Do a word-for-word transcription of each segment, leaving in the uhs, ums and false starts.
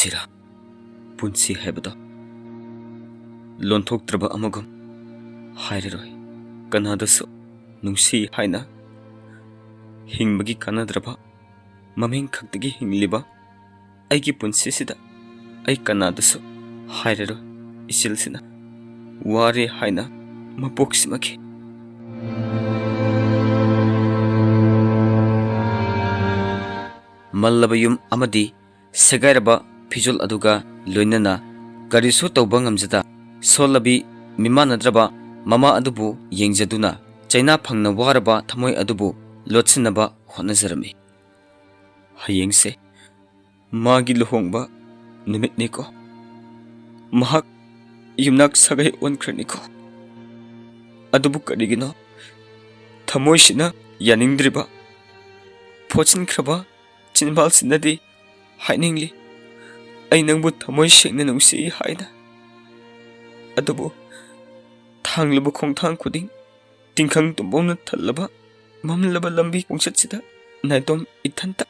ꯇꯤꯔꯥ, ꯄꯨꯟꯁꯤ ꯍꯥꯏꯕꯗꯣ ꯂꯣꯟꯊꯣꯛꯇ꯭ꯔꯕ ꯑꯃꯒꯨꯝ ꯍꯥꯏꯔꯔꯣꯏ꯫ ꯀꯅꯥꯗꯁꯨ ꯅꯨꯡꯁꯤ ꯍꯥꯏꯅ ꯍꯤꯡꯕꯒꯤ ꯀꯥꯟꯅꯗ꯭ꯔꯕ ꯃꯃꯤꯡ ꯈꯛꯇꯒꯤ ꯍꯤꯡꯂꯤꯕ ꯑꯩꯒꯤ ꯄꯨꯟꯁꯤꯁꯤꯗ ꯑꯩ ꯀꯅꯥꯗꯁꯨ ꯍꯥꯏꯔꯔꯣꯏ꯫ ꯏꯆꯦꯜꯁꯤꯅ ꯋꯥꯔꯦ ꯍꯥꯏꯅ ꯃꯄꯣꯛꯁꯤꯃꯒꯤ ꯃꯜꯂꯕ ꯌꯨꯝ ꯑꯃꯗꯤ ꯁꯦꯒꯥꯏꯔꯕ ꯐꯤꯖꯣꯜ ꯑꯗꯨꯒ ꯂꯣꯏꯅꯅ ꯀꯔꯤꯁꯨ ꯇꯧꯕ ꯉꯝꯖꯗ ꯁꯣꯜꯂꯕꯤ ꯃꯤꯃꯥꯟꯅꯗ꯭ꯔꯕ ꯃꯃꯥ ꯑꯗꯨꯕꯨ ꯌꯦꯡꯖꯗꯨꯅ ꯆꯩꯅꯥ ꯐꯪꯅ ꯋꯥꯔꯕ ꯊꯃꯣꯏ ꯑꯗꯨꯕꯨ ꯂꯣꯠꯁꯤꯟꯅꯕ ꯍꯣꯠꯅꯖꯔꯝꯃꯤ꯫ ꯍꯌꯦꯡꯁꯦ ꯃꯥꯒꯤ ꯂꯨꯍꯣꯡꯕ ꯅꯨꯃꯤꯠꯅꯤꯀꯣ꯫ ꯃꯍꯥꯛ ꯌꯨꯝꯅꯥꯛ ꯁꯥꯒꯩ ꯑꯣꯟꯈ꯭ꯔꯅꯤꯀꯣ꯫ ꯑꯗꯨꯕꯨ ꯀꯔꯤꯒꯤꯅꯣ ꯊꯃꯣꯏꯁꯤꯅ ꯌꯥꯅꯤꯡꯗ꯭ꯔꯤꯕ? ꯐꯣꯠꯆꯤꯟꯈ꯭ꯔꯕ ꯆꯤꯟꯕꯥꯜꯁꯤꯅꯗꯤ ꯍꯥꯏꯅꯤꯡꯂꯤ, "ꯑꯩ ꯅꯪꯕꯨ ꯊꯃꯣꯏ ꯁꯦꯡꯅ ꯅꯨꯡꯁꯤ" ꯍꯥꯏꯅ꯫ ꯑꯗꯨꯕꯨ ꯊꯥꯡꯂꯕ ꯈꯣꯡꯊꯥꯡ ꯈꯨꯗꯤꯡ, ꯇꯤꯡꯈꯪ ꯇꯨꯝꯕꯧꯅ ꯊꯜꯂꯕ ꯃꯝꯂꯕ ꯂꯝꯕꯤ ꯈꯣꯡꯆꯠꯁꯤꯗ ꯅꯥꯏꯇꯣꯝ ꯏꯊꯟꯇ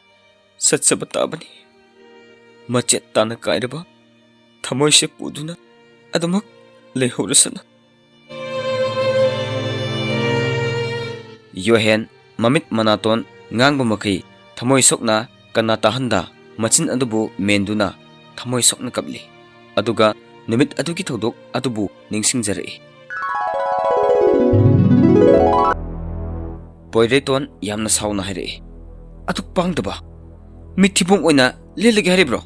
ꯆꯠꯆꯕ ꯇꯥꯕꯅꯤ꯫ ꯃꯆꯦꯠ ꯇꯥꯅ ꯀꯥꯏꯔꯕ ꯊꯃꯣꯏꯁꯦ ꯄꯨꯗꯨꯅ ꯑꯗꯨꯃꯛ ꯂꯩꯍꯧꯔꯁꯅꯨ꯫ ꯌꯣꯍꯦꯟ ꯃꯃꯤꯠ ꯃꯅꯥꯇꯣꯟ ꯉꯥꯡꯕ ꯃꯈꯩ ꯊꯃꯣꯏ ꯁꯣꯛꯅ ꯀꯟꯅ ꯇꯥꯍꯟꯗ ꯃꯆꯤꯟ ꯑꯗꯨꯕꯨ ꯃꯦꯟꯗꯨꯅ ꯊꯃꯣꯏ ꯁꯣꯛꯅ ꯀꯞꯂꯤ꯫ ꯑꯗꯨꯒ ꯅꯨꯃꯤꯠ ꯑꯗꯨꯒꯤ ꯊꯧꯗꯣꯛ ꯑꯗꯨꯕꯨ ꯅꯤꯡꯁꯤꯡꯖꯔꯛꯏ꯫ ꯄꯣꯏꯔꯩꯇꯣꯟ ꯌꯥꯝꯅ ꯁꯥꯎꯅ ꯍꯥꯏꯔꯛꯏ, "ꯑꯗꯨꯛ ꯄꯥꯡꯗꯕ, ꯃꯤꯠ ꯊꯤꯕꯣꯡ ꯑꯣꯏꯅ ꯂꯦꯜꯂꯒꯦ ꯍꯥꯏꯔꯤꯕ꯭ꯔꯣ?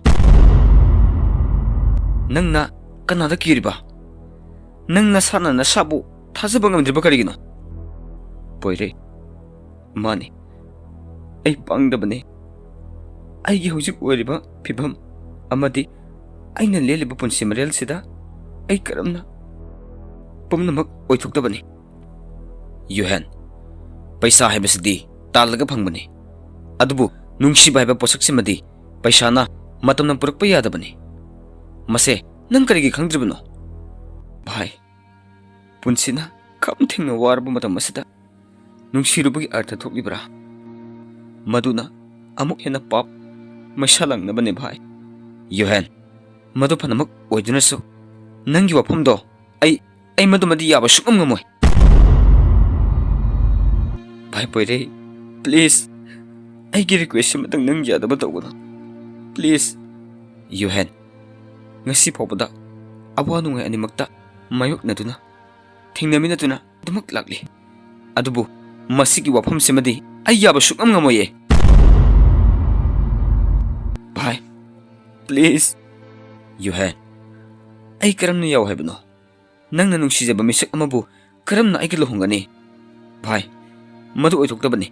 ꯅꯪꯅ ꯀꯅꯥꯗ ꯀꯤꯔꯤꯕ? ꯅꯪ ꯅꯁꯥꯅ ꯅꯁꯥꯕꯨ ꯊꯥꯖꯕ ꯉꯝꯗ꯭ꯔꯤꯕ ꯀꯔꯤꯒꯤꯅꯣ?" ꯄꯣꯏꯔꯩ, "ꯃꯥꯅꯤ, ꯑꯩ ꯄꯥꯡꯗꯕꯅꯤ꯫ ꯑꯩꯒꯤ ꯍꯧꯖꯤꯛ ꯑꯣꯏꯔꯤꯕ ꯐꯤꯕꯝ ꯑꯃꯗꯤ ꯑꯩꯅ ꯂꯦꯜꯂꯤꯕ ꯄꯨꯟꯁꯤ ꯃꯔꯦꯜꯁꯤꯗ ꯑꯩ ꯀꯔꯝꯅ ꯄꯨꯝꯅꯃꯛ ꯑꯣꯏꯊꯣꯛꯇꯕꯅꯤ?" ꯌꯨꯍꯦꯟ, "ꯄꯩꯁꯥ ꯍꯥꯏꯕꯁꯤꯗꯤ ꯇꯥꯜꯂꯒ ꯐꯪꯕꯅꯤ, ꯑꯗꯨꯕꯨ ꯅꯨꯡꯁꯤꯕ ꯍꯥꯏꯕ ꯄꯣꯠꯁꯛꯁꯤꯃꯗꯤ ꯄꯩꯁꯥꯅ ꯃꯇꯝꯅ ꯄꯨꯔꯛꯄ ꯌꯥꯗꯕꯅꯤ꯫ ꯃꯁꯦ ꯅꯪ ꯀꯔꯤꯒꯤ ꯈꯪꯗ꯭ꯔꯤꯕꯅꯣ?" ꯚꯥꯏ, ꯄꯨꯟꯁꯤꯅ ꯈꯝ ꯊꯦꯡꯅ ꯋꯥꯔꯕ ꯃꯇꯝ ꯑꯁꯤꯗ ꯅꯨꯡꯁꯤꯔꯨꯕꯒꯤ ꯑꯔꯊ ꯊꯣꯛꯂꯤꯕ꯭ꯔꯥ? ꯃꯗꯨꯅ ꯑꯃꯨꯛ ꯍꯦꯟꯅ ꯄꯥꯞ ꯃꯩꯁꯥ ꯂꯥꯡꯅꯕꯅꯦ ꯚꯥꯏ꯫ ꯌꯨꯍꯦꯟ, ꯃꯗꯨ ꯐꯅꯃꯛ ꯑꯣꯏꯗꯨꯅꯁꯨ, ꯅꯪꯒꯤ ꯋꯥꯐꯝꯗꯣ ꯑꯩ, ꯑꯩ ꯃꯗꯨꯃꯗꯤ ꯌꯥꯕ ꯁꯨꯡꯉꯝ ꯉꯝꯃꯣꯏ꯫ ꯚꯥꯏ ꯄꯣꯏꯔꯩ, please, ꯑꯩꯒꯤ request ꯑꯃꯇꯪ ꯅꯪ ꯌꯥꯗꯕ ꯇꯧꯒꯅꯨ, please꯫ ꯌꯨꯍꯦꯟ, ꯉꯁꯤ ꯐꯥꯎꯕꯗ ꯑꯋꯥ ꯅꯨꯡꯉꯥꯏ ꯑꯅꯤꯃꯛꯇ ꯃꯥꯌꯣꯛꯅꯗꯨꯅ, ꯊꯦꯡꯅꯃꯤꯟꯅꯗꯨꯅ ꯑꯗꯨꯃꯛ ꯂꯥꯛꯂꯤ꯫ ꯑꯗꯨꯕꯨ ꯃꯁꯤꯒꯤ ꯋꯥꯐꯝꯁꯤꯃꯗꯤ ꯑꯩ ꯌꯥꯕ ꯁꯨꯡꯉꯝ ꯉꯝꯃꯣꯏꯌꯦ꯫ ꯚꯥꯏ, please꯫ ꯌꯨꯍꯦꯟ, ꯑꯩ ꯀꯔꯝꯅ ꯌꯥꯎ ꯍꯥꯏꯕꯅꯣ? ꯅꯪꯅ ꯅꯨꯡꯁꯤꯖꯕ ꯃꯤꯁꯛ ꯑꯃꯕꯨ ꯀꯔꯝꯅ ꯑꯩꯒ ꯂꯨꯍꯣꯡꯒꯅꯤ? ꯚꯥꯏ, ꯃꯗꯨ ꯑꯣꯏꯊꯣꯛꯇꯕꯅꯤ꯫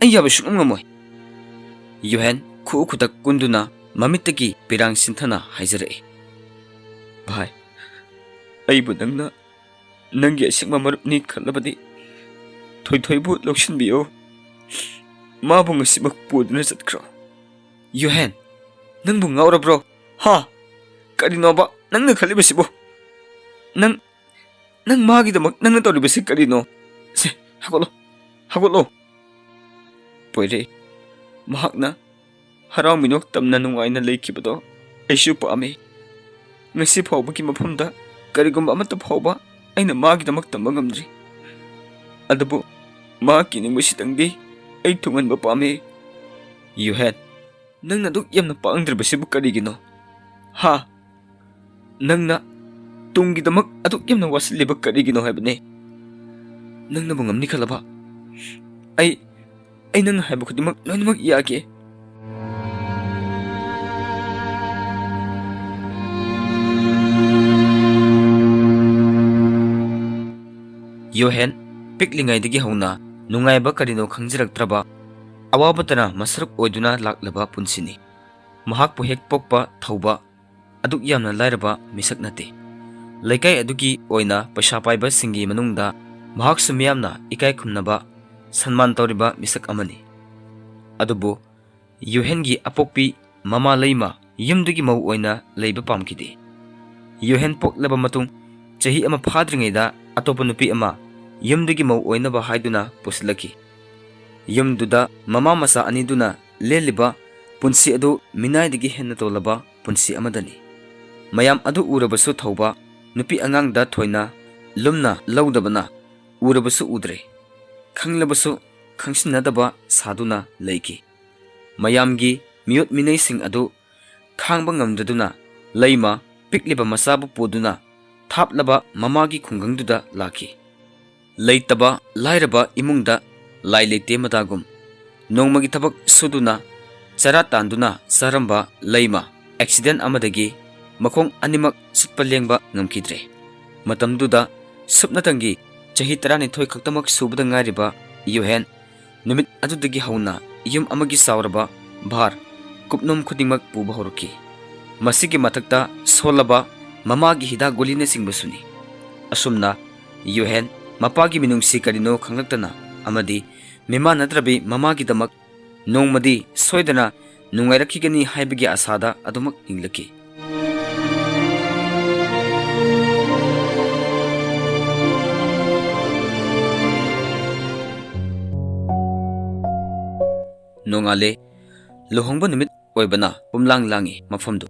ꯑꯩ ꯌꯥꯕ ꯁꯨꯡꯉꯝ ꯉꯝꯃꯣꯏ꯫ ꯌꯨꯍꯦꯟ ꯈꯨꯎ ꯈꯨꯗꯛ ꯀꯨꯟꯗꯨꯅ ꯃꯃꯤꯠꯇꯒꯤ ꯄꯤꯔꯥꯡ ꯁꯤꯟꯊꯅ ꯍꯥꯏꯖꯔꯛꯏ, ꯚꯥꯏ, ꯑꯩꯕꯨ ꯅꯪꯅ ꯅꯪꯒꯤ ꯑꯁꯦꯡꯕ ꯃꯔꯨꯞꯅꯤ ꯈꯜꯂꯕꯗꯤ ꯊꯣꯏꯊꯣꯏꯕꯨ ꯂꯧꯁꯤꯟꯕꯤꯌꯨ꯫ ꯃꯥꯕꯨ ꯉꯁꯤꯃꯛ ꯄꯨꯗꯨꯅ ꯆꯠꯈ꯭ꯔꯣ꯫ ꯌꯨꯍꯦꯟ, ꯅꯪꯕꯨ ꯉꯥꯎꯔꯕ꯭ꯔꯣ? ꯍꯥ? ꯀꯔꯤꯅꯣꯕ ꯅꯪꯅ ꯈꯜꯂꯤꯕꯁꯤꯕꯨ? ꯅꯪ, ꯅꯪ ꯃꯥꯒꯤꯗꯃꯛ ꯅꯪꯅ ꯇꯧꯔꯤꯕꯁꯤ ꯀꯔꯤꯅꯣ? ꯁꯦ, ꯍꯧꯒꯠꯂꯣ, ꯍꯧꯒꯠꯂꯣ꯫ ꯄꯣꯏꯔꯦ, ꯃꯍꯥꯛꯅ ꯍꯔꯥꯎ ꯃꯤꯅꯣꯛ ꯇꯝꯅ ꯅꯨꯡꯉꯥꯏꯅ ꯂꯩꯈꯤꯕꯗꯣ ꯑꯩꯁꯨ ꯄꯥꯝꯃꯤ꯫ ꯉꯁꯤ ꯐꯥꯎꯕꯒꯤ ꯃꯐꯝꯗ ꯀꯔꯤꯒꯨꯝꯕ ꯑꯃꯠꯇ ꯐꯥꯎꯕ ꯑꯩꯅ ꯃꯥꯒꯤꯗꯃꯛ ꯇꯝꯕ ꯉꯝꯗ꯭ꯔꯤ꯫ ꯑꯗꯨꯕꯨ ꯃꯍꯥꯛꯀꯤ ꯅꯤꯡꯕꯁꯤꯗꯪꯗꯤ ꯑꯩ ꯊꯨꯡꯍꯟꯕ ꯄꯥꯝꯃꯤ꯫ ꯌꯨꯍꯦꯟ, ꯅꯪꯅ ꯑꯗꯨꯛ ꯌꯥꯝꯅ ꯄꯥꯡꯗ꯭ꯔꯤꯕꯁꯤꯕꯨ ꯀꯔꯤꯒꯤꯅꯣ? ꯍꯥ? ꯅꯪꯅ ꯇꯨꯡꯒꯤꯗꯃꯛ ꯑꯗꯨꯛ ꯌꯥꯝꯅ ꯋꯥꯁꯤꯜꯂꯤꯕ ꯀꯔꯤꯒꯤꯅꯣ ꯍꯥꯏꯕꯅꯦ? ꯅꯪꯅꯕꯨ ꯉꯝꯅꯤ ꯈꯜꯂꯕ? ꯑꯩ, ꯑꯩ ꯅꯪꯅ ꯍꯥꯏꯕ ꯈꯨꯗꯤꯡꯃꯛ ꯂꯣꯏꯅꯃꯛ ꯌꯥꯒꯦ꯫ ꯌꯣꯍꯦꯟ ꯄꯤꯛꯂꯤꯉꯩꯗꯒꯤ ꯍꯧꯅ ꯅꯨꯡꯉꯥꯏꯕ ꯀꯔꯤꯅꯣ ꯈꯪꯖꯔꯛꯇ꯭ꯔꯕ, ꯑꯋꯥꯕꯇꯅ ꯃꯁꯔꯨꯛ ꯑꯣꯏꯗꯨꯅ ꯂꯥꯛꯂꯕ ꯄꯨꯟꯁꯤꯅꯤ꯫ ꯃꯍꯥꯛꯄꯨ ꯍꯦꯛ ꯄꯣꯛꯄ ꯊꯧꯕ ꯑꯗꯨꯛ ꯌꯥꯝꯅ ꯂꯥꯏꯔꯕ ꯃꯤꯁꯛ ꯅꯠꯇꯦ꯫ ꯂꯩꯀꯥꯏ ꯑꯗꯨꯒꯤ ꯑꯣꯏꯅ ꯄꯩꯁꯥ ꯄꯥꯏꯕꯁꯤꯡꯒꯤ ꯃꯅꯨꯡꯗ ꯃꯍꯥꯛꯁꯨ ꯃꯤꯌꯥꯝꯅ ꯏꯀꯥꯏ ꯈꯨꯝꯅꯕ, ꯁꯟꯃꯥꯟ ꯇꯧꯔꯤꯕ ꯃꯤꯁꯛ ꯑꯃꯅꯤ꯫ ꯑꯗꯨꯕꯨ ꯌꯨꯍꯦꯟꯒꯤ ꯑꯄꯣꯛꯄꯤ ꯃꯃꯥ ꯂꯩꯃ ꯌꯨꯝꯗꯨꯒꯤ ꯃꯧ ꯑꯣꯏꯅ ꯂꯩꯕ ꯄꯥꯝꯈꯤꯗꯦ꯫ ꯌꯨꯍꯦꯟ ꯄꯣꯛꯂꯕ ꯃꯇꯨꯡ ꯆꯍꯤ ꯑꯃ ꯐꯥꯗ꯭ꯔꯤꯉꯩꯗ ꯑꯇꯣꯞꯄ ꯅꯨꯄꯤ ꯑꯃ ꯌꯨꯝꯗꯨꯒꯤ ꯃꯧ ꯑꯣꯏꯅꯕ ꯍꯥꯏꯗꯨꯅ ꯄꯨꯁꯤꯜꯂꯛꯈꯤ꯫ ꯌꯨꯝꯗꯨꯗ ꯃꯃꯥ ꯃꯆꯥ ꯑꯅꯤꯗꯨꯅ ꯂꯦꯜꯂꯤꯕ ꯄꯨꯟꯁꯤ ꯑꯗꯨ ꯃꯤꯅꯥꯏꯗꯒꯤ ꯍꯦꯟꯅ ꯇꯣꯜꯂꯕ ꯄꯨꯟꯁꯤ ꯑꯃꯗꯅꯤ꯫ ꯃꯌꯥꯝ ꯑꯗꯨ ꯎꯔꯕꯁꯨ ꯊꯧꯕ ꯅꯨꯄꯤ ꯑꯉꯥꯡꯗ ꯊꯣꯏꯅ ꯂꯨꯝꯅ ꯂꯧꯗꯕꯅ ꯎꯔꯕꯁꯨ ꯎꯗ꯭ꯔꯦ, ꯈꯪꯂꯕꯁꯨ ꯈꯪꯁꯤꯟꯅꯗꯕ ꯁꯥꯗꯨꯅ ꯂꯩꯈꯤ꯫ ꯃꯌꯥꯝꯒꯤ ꯃꯤꯑꯣꯠ ꯃꯤꯅꯩꯁꯤꯡ ꯑꯗꯨ ꯈꯥꯡꯕ ꯉꯝꯗꯗꯨꯅ ꯂꯩꯃ ꯄꯤꯛꯂꯤꯕ ꯃꯆꯥꯕꯨ ꯄꯨꯗꯨꯅ ꯊꯥꯞꯂꯕ ꯃꯃꯥꯒꯤ ꯈꯨꯡꯒꯪꯗꯨꯗ ꯂꯥꯛꯈꯤ꯫ ꯂꯩꯇꯕ ꯂꯥꯏꯔꯕ ꯏꯃꯨꯡꯗ ꯂꯥꯏ ꯂꯩꯇꯦ ꯃꯗꯥꯒꯨꯝ ꯅꯣꯡꯃꯒꯤ ꯊꯕꯛ ꯁꯨꯗꯨꯅ ꯆꯔꯥ ꯇꯥꯟꯗꯨꯅ ꯆꯥꯔꯝꯕ ꯂꯩꯃ ꯑꯦꯛꯁꯤꯗꯦꯟ ꯑꯃꯗꯒꯤ ꯃꯈꯣꯡ ꯑꯅꯤꯃꯛ ꯆꯠꯄ ꯂꯦꯡꯕ ꯉꯝꯈꯤꯗ꯭ꯔꯦ꯫ ꯃꯇꯝꯗꯨꯗ ꯁꯨꯞꯅꯇꯪꯒꯤ ꯆꯍꯤ ꯇꯔꯥꯅꯤꯊꯣꯏ ꯈꯛꯇꯃꯛ ꯁꯨꯕꯗ ꯉꯥꯏꯔꯤꯕ ꯌꯨꯍꯦꯟ ꯅꯨꯃꯤꯠ ꯑꯗꯨꯗꯒꯤ ꯍꯧꯅ ꯌꯨꯝ ꯑꯃꯒꯤ ꯆꯥꯎꯔꯕ ꯚꯥꯔ ꯀꯨꯞꯅꯣꯝ ꯈꯨꯗꯤꯡꯃꯛ ꯄꯨꯕ ꯍꯧꯔꯛꯈꯤ꯫ ꯃꯁꯤꯒꯤ ꯃꯊꯛꯇ ꯁꯣꯜꯂꯕ ꯃꯃꯥꯒꯤ ꯍꯤꯗꯥꯛ ꯒꯨꯂꯤꯅꯆꯤꯡꯕꯁꯨꯅꯤ꯫ ꯑꯁꯨꯝꯅ ꯌꯨꯍꯦꯟ ꯃꯄꯥꯒꯤ ꯃꯤꯅꯨꯡꯁꯤ ꯀꯔꯤꯅꯣ ꯈꯪꯂꯛꯇꯅ ꯑꯃꯗꯤ ꯃꯤꯃꯥꯟꯅꯗ꯭ꯔꯕꯤ ꯃꯃꯥꯒꯤꯗꯃꯛ ꯅꯣꯡꯃꯗꯤ ꯁꯣꯏꯗꯅ ꯅꯨꯡꯉꯥꯏꯔꯛꯈꯤꯒꯅꯤ ꯍꯥꯏꯕꯒꯤ ꯑꯁꯥꯗ ꯑꯗꯨꯃꯛ ꯍꯤꯡꯂꯛꯈꯤ꯫ ꯅꯣꯡꯉꯥꯜꯂꯦ꯫ ꯂꯨꯍꯣꯡꯕ ꯅꯨꯃꯤꯠ ꯑꯣꯏꯕꯅ ꯄꯨꯝꯂꯥꯡ ꯂꯥꯡꯉꯤ ꯃꯐꯝꯗꯨ꯫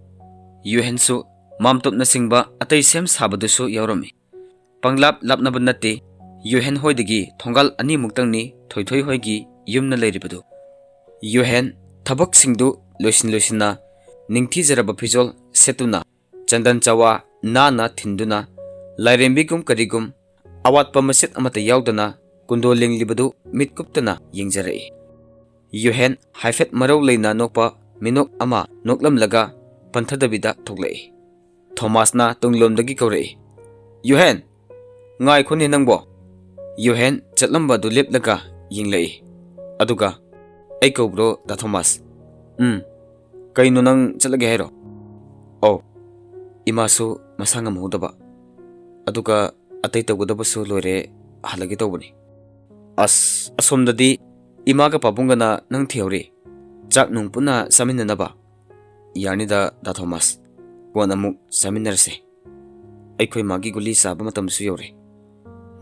ꯌꯨꯍꯦꯟꯁꯨ ꯃꯥꯝꯇꯣꯞꯅꯆꯤꯡꯕ ꯑꯇꯩ ꯁꯦꯝ ꯁꯥꯕꯗꯨꯁꯨ ꯌꯥꯎꯔꯝꯃꯤ꯫ ꯄꯪꯂꯥꯞ ꯂꯥꯞꯅꯕ ꯅꯠꯇꯦ, ꯌꯨꯍꯦꯟ ꯍꯣꯏꯗꯒꯤ ꯊꯣꯡꯒꯥꯜ ꯑꯅꯤꯃꯨꯛꯇꯪꯅꯤ ꯊꯣꯏꯊꯣꯏ ꯍꯣꯏꯒꯤ ꯌꯨꯝꯅ ꯂꯩꯔꯤꯕꯗꯨ꯫ ꯌꯨꯍꯦꯟ ꯊꯕꯛꯁꯤꯡꯗꯨ ꯂꯣꯏꯁꯤꯟ ꯂꯣꯏꯁꯤꯟꯅ ꯅꯤꯡꯊꯤꯖꯔꯕ ꯐꯤꯖꯣꯜ ꯁꯦꯠꯇꯨꯅ ꯆꯟꯗꯟ ꯆꯋꯥ ꯅꯥꯟꯅ ꯊꯤꯟꯗꯨꯅ ꯂꯥꯏꯔꯦꯝꯕꯤꯒꯨꯝ ꯀꯔꯤꯒꯨꯝ ꯑꯋꯥꯠꯄ ꯃꯆꯦꯠ ꯑꯃꯠꯇ ꯌꯥꯎꯗꯅ ꯀꯨꯟꯗꯣ ꯂꯦꯡꯂꯤꯕꯗꯨ ꯃꯤꯠ ꯀꯨꯞꯇꯅ ꯌꯦꯡꯖꯔꯛꯏ꯫ ꯌꯨꯍꯦꯟ ꯍꯥꯏꯐꯦꯠ ꯃꯔꯧ ꯂꯩꯅ ꯅꯣꯛꯄ ꯃꯤꯅꯣꯛ ꯑꯃ ꯅꯣꯛꯂꯝꯂꯒ ꯄꯟꯊꯗꯕꯤꯗ ꯊꯣꯛꯂꯛꯏ꯫ ꯊꯣꯃꯥꯁꯅ ꯇꯨꯡꯂꯣꯝꯗꯒꯤ ꯀꯧꯔꯛꯏ, "ꯌꯨꯍꯦꯟ, ꯉꯥꯏꯈꯣꯅꯦ ꯅꯪꯕꯣ!" ꯌꯨꯍꯦꯟ ꯆꯠꯂꯝꯕꯗꯨ ꯂꯦꯞꯂꯒ ꯌꯦꯡꯂꯛꯏ꯫ ꯑꯗꯨꯒ, "ꯑꯩ ꯀꯧꯕ꯭ꯔꯣ, ꯗꯥ ꯊꯣꯃꯥꯁ?" "ꯎꯝ꯫ ꯀꯩꯅꯣ, ꯅꯪ ꯆꯠꯂꯒꯦ ꯍꯥꯏꯔꯣ?" "ꯑꯧ, ꯏꯃꯥꯁꯨ ꯃꯁꯥ ꯉꯝꯍꯧꯗꯕ, ꯑꯗꯨꯒ ꯑꯇꯩ ꯇꯧꯒꯗꯕꯁꯨ ꯂꯣꯏꯔꯦ, ꯍꯜꯂꯒꯦ ꯇꯧꯕꯅꯤ꯫" "ꯑꯁ, ꯑꯁꯣꯝꯗꯗꯤ ꯏꯃꯥꯒ ꯄꯥꯕꯨꯡꯒꯅ ꯅꯪ ꯊꯤꯍꯧꯔꯤ, ꯆꯥꯛ ꯅꯨꯡ ꯄꯨꯟꯅ ꯆꯥꯃꯤꯟꯅꯅꯕ꯫" "ꯌꯥꯅꯤꯗ, ꯗꯥ ꯊꯣꯃꯥꯁ, ꯀꯣꯟꯅ ꯑꯃꯨꯛ ꯆꯥꯃꯤꯟꯅꯔꯁꯦ꯫ ꯑꯩꯈꯣꯏ ꯃꯥꯒꯤ ꯒꯨꯂꯤ ꯆꯥꯕ ꯃꯇꯝꯁꯨ ꯌꯧꯔꯦ꯫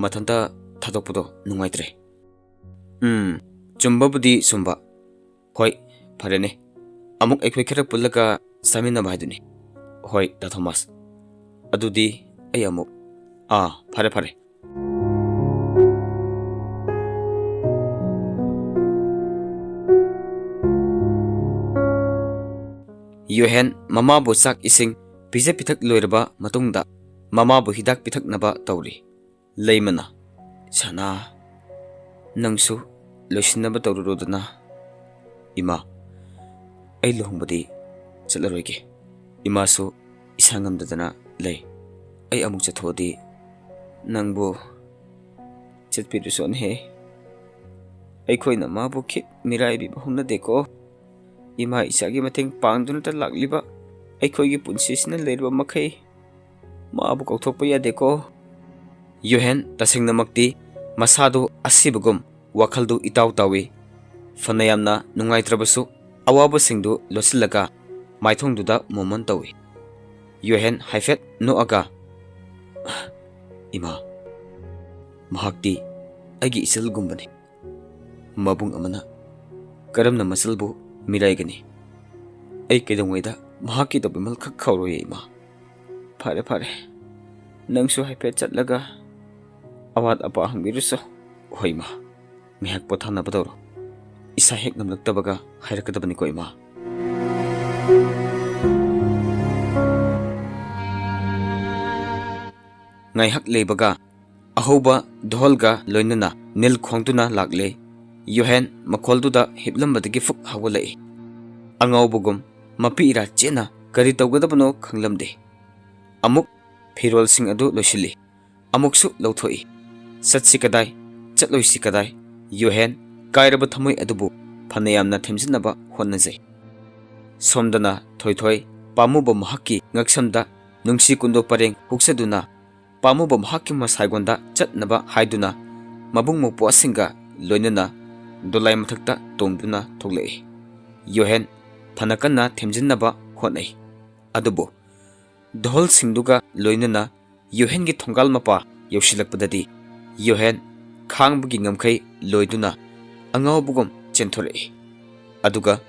ꯃꯊꯟꯇ ꯊꯥꯗꯣꯛꯄꯗꯣ ꯅꯨꯡꯉꯥꯏꯇ꯭ꯔꯦ꯫" "ꯎꯝ, ꯆꯨꯝꯕꯕꯨꯗꯤ ꯆꯨꯝꯕ꯫ ꯍꯣꯏ, ꯐꯔꯦꯅꯦ꯫ ꯑꯃꯨꯛ ꯑꯩꯈꯣꯏ ꯈꯔ ꯄꯨꯜꯂꯒ ꯆꯥꯃꯤꯟꯅꯕ ꯍꯥꯏꯗꯨꯅꯤ꯫ ꯍꯣꯏ, ꯗꯥ ꯊꯣꯃꯥꯁ꯫ ꯑꯗꯨꯗꯤ ꯑꯩ ꯑꯃꯨꯛ꯫ ꯑꯥ, ꯐꯔꯦ, ꯐꯔꯦ꯫ ꯌꯣꯍꯦꯟ ꯃꯃꯥꯕꯨ ꯆꯥꯛ ꯏꯁꯤꯡ ꯄꯤꯖ ꯄꯤꯊꯛ ꯂꯣꯏꯔꯕ ꯃꯇꯨꯡꯗ ꯃꯃꯥꯕꯨ ꯍꯤꯗꯥꯛ ꯄꯤꯊꯛꯅꯕ ꯇꯧꯔꯤ꯫ ꯂꯩꯃꯅ, "ꯁꯅꯥ, ꯅꯪꯁꯨ ꯂꯣꯏꯁꯤꯟꯅꯕ ꯇꯧꯔꯨꯔꯣꯗꯅ꯫" "ꯏꯃꯥ, ꯑꯩ ꯂꯨꯍꯣꯡꯕꯗꯤ ꯆꯠꯂꯔꯣꯏꯒꯦ꯫ ꯏꯃꯥꯁꯨ ꯏꯁꯥ ꯉꯝꯗꯗꯅ ꯂꯩ꯫ ꯑꯩ ꯑꯃꯨꯛ ꯆꯠꯊꯣꯛꯑꯗꯤ ꯅꯪꯕꯨ ꯆꯠꯄꯤꯔꯨꯁꯣꯅꯍꯦ꯫ ꯑꯩꯈꯣꯏꯅ ꯃꯥꯕꯨ ꯈꯤꯠ ꯃꯤꯔꯥꯏꯕꯤꯕ ꯍꯧꯅꯗꯦꯀꯣ꯫ ꯏꯃꯥ ꯏꯆꯥꯒꯤ ꯃꯇꯦꯡ ꯄꯥꯡꯗꯨꯅꯇ ꯂꯥꯛꯂꯤꯕ ꯑꯩꯈꯣꯏꯒꯤ ꯄꯨꯟꯁꯤꯁꯤꯅ ꯂꯩꯔꯕ ꯃꯈꯩ ꯃꯥꯕꯨ ꯀꯥꯎꯊꯣꯛꯄ ꯌꯥꯗꯦꯀꯣ꯫" ꯌꯣꯍꯦꯟ ꯇꯁꯦꯡꯅꯃꯛꯇꯤ ꯃꯁꯥꯗꯨ ꯑꯁꯤꯕꯒꯨꯝ ꯋꯥꯈꯜꯗꯨ ꯏꯇꯥꯎ ꯇꯥꯎꯏ꯫ ꯐꯅ ꯌꯥꯝꯅ ꯅꯨꯡꯉꯥꯏꯇ꯭ꯔꯕꯁꯨ ꯑꯋꯥꯕꯁꯤꯡꯗꯨ ꯂꯣꯠꯁꯤꯜꯂꯒ ꯃꯥꯏꯊꯣꯡꯗꯨꯗ ꯃꯣꯃꯣꯟ ꯇꯧꯏ꯫ ꯌꯣꯍꯦꯟ ꯍꯥꯏꯐꯦꯠ ꯅꯣꯛꯑꯒ, "ꯏꯃꯥ, ꯃꯍꯥꯛꯇꯤ ꯑꯩꯒꯤ ꯏꯆꯜꯒꯨꯝꯕꯅꯤ꯫ ꯃꯕꯨꯡ ꯑꯃꯅ ꯀꯔꯝꯅ ꯃꯆꯜꯕꯨ ꯃꯤꯔꯥꯏꯒꯅꯤ? ꯑꯩ ꯀꯩꯗꯧꯉꯩꯗ ꯃꯍꯥꯛꯀꯤꯗꯃꯛ ꯈꯛ ꯈꯥꯎꯔꯣꯏꯌꯦ, ꯏꯃꯥ꯫ ꯐꯔꯦ, ꯐꯔꯦ, ꯅꯪꯁꯨ ꯍꯥꯏꯐꯦꯠ ꯆꯠꯂꯒ ꯑꯋꯥꯠ ꯑꯄꯥ ꯍꯪꯕꯤꯔꯨꯁꯣ꯫" "ꯍꯣꯏ, ꯏꯃꯥ, ꯉꯥꯏꯍꯥꯛ ꯄꯣꯊꯥꯅꯕ ꯇꯧꯔꯣ꯫ ꯏꯁꯥ ꯍꯦꯛ ꯉꯝꯂꯛꯇꯕꯒ ꯍꯥꯏꯔꯛꯀꯗꯕꯅꯤꯀꯣ, ꯏꯃꯥ꯫" ꯉꯥꯏꯍꯥꯛ ꯂꯩꯕꯒ ꯑꯍꯧꯕ ꯙꯣꯜꯒ ꯂꯣꯏꯅꯅ ꯅꯤꯜ ꯈꯣꯡꯗꯨꯅ ꯂꯥꯛꯂꯦ꯫ ꯌꯣꯍꯦꯟ ꯃꯈꯣꯜꯗꯨꯗ ꯍꯤꯞꯂꯝꯕꯗꯒꯤ ꯐꯨꯛ ꯍꯧꯒꯠꯂꯛꯏ꯫ ꯑꯉꯥꯎꯕꯒꯨꯝ ꯃꯄꯤ ꯏꯔꯥ ꯆꯦꯠꯅ ꯀꯔꯤ ꯇꯧꯒꯗꯕꯅꯣ ꯈꯪꯂꯝꯗꯦ꯫ ꯑꯃꯨꯛ ꯐꯤꯔꯣꯜꯁꯤꯡ ꯑꯗꯨ ꯂꯣꯏꯁꯤꯜꯂꯤ꯫ ꯑꯃꯨꯛꯁꯨ ꯂꯧꯊꯣꯛꯏ꯫ ꯆꯠꯁꯤ ꯀꯗꯥꯏ? ꯆꯠꯂꯣꯏꯁꯤ ꯀꯗꯥꯏ? ꯌꯣꯍꯦꯟ ꯀꯥꯏꯔꯕ ꯊꯃꯣꯏ ꯑꯗꯨꯕꯨ ꯐꯅ ꯌꯥꯝꯅ ꯊꯦꯝꯖꯤꯟꯅꯕ ꯍꯣꯠꯅꯖꯩ꯫ ꯁꯣꯝꯗꯅ ꯊꯣꯏꯊꯣꯏ ꯄꯥꯝꯃꯨꯕ ꯃꯍꯥꯛꯀꯤ ꯉꯛꯁꯝꯗ ꯅꯨꯡꯁꯤ ꯀꯨꯟꯗꯣ ꯄꯔꯦꯡ ꯍꯨꯛꯆꯗꯨꯅ ꯄꯥꯝꯃꯨꯕ ꯃꯍꯥꯛꯀꯤ ꯃꯁꯥꯏꯒꯣꯟꯗ ꯆꯠꯅꯕ ꯍꯥꯏꯗꯨꯅ ꯃꯕꯨꯡ ꯃꯧꯄ꯭ꯋꯥꯁꯤꯡꯒ ꯂꯣꯏꯅꯅ ꯗꯣꯂꯥꯏ ꯃꯊꯛꯇ ꯇꯣꯡꯗꯨꯅ ꯊꯣꯛꯂꯛꯏ꯫ ꯌꯣꯍꯦꯟ ꯐꯅ ꯀꯟꯅ ꯊꯦꯝꯖꯤꯟꯅꯕ ꯍꯣꯠꯅꯩ꯫ ꯑꯗꯨꯕꯨ ꯙꯣꯜꯁꯤꯡꯗꯨꯒ ꯂꯣꯏꯅꯅ ꯌꯣꯍꯦꯟꯒꯤ ꯊꯣꯡꯒꯥꯜ ꯃꯄꯥ ꯌꯧꯁꯤꯜꯂꯛꯄꯗꯗꯤ ꯌꯣꯍꯦꯟ ꯈꯥꯡꯕꯒꯤ ꯉꯝꯈꯩ ꯂꯣꯏꯗꯨꯅ ꯑꯉꯥꯎꯕꯒꯨꯝ ꯆꯦꯟꯊꯣꯔꯛꯏ꯫ ꯑꯗꯨꯒ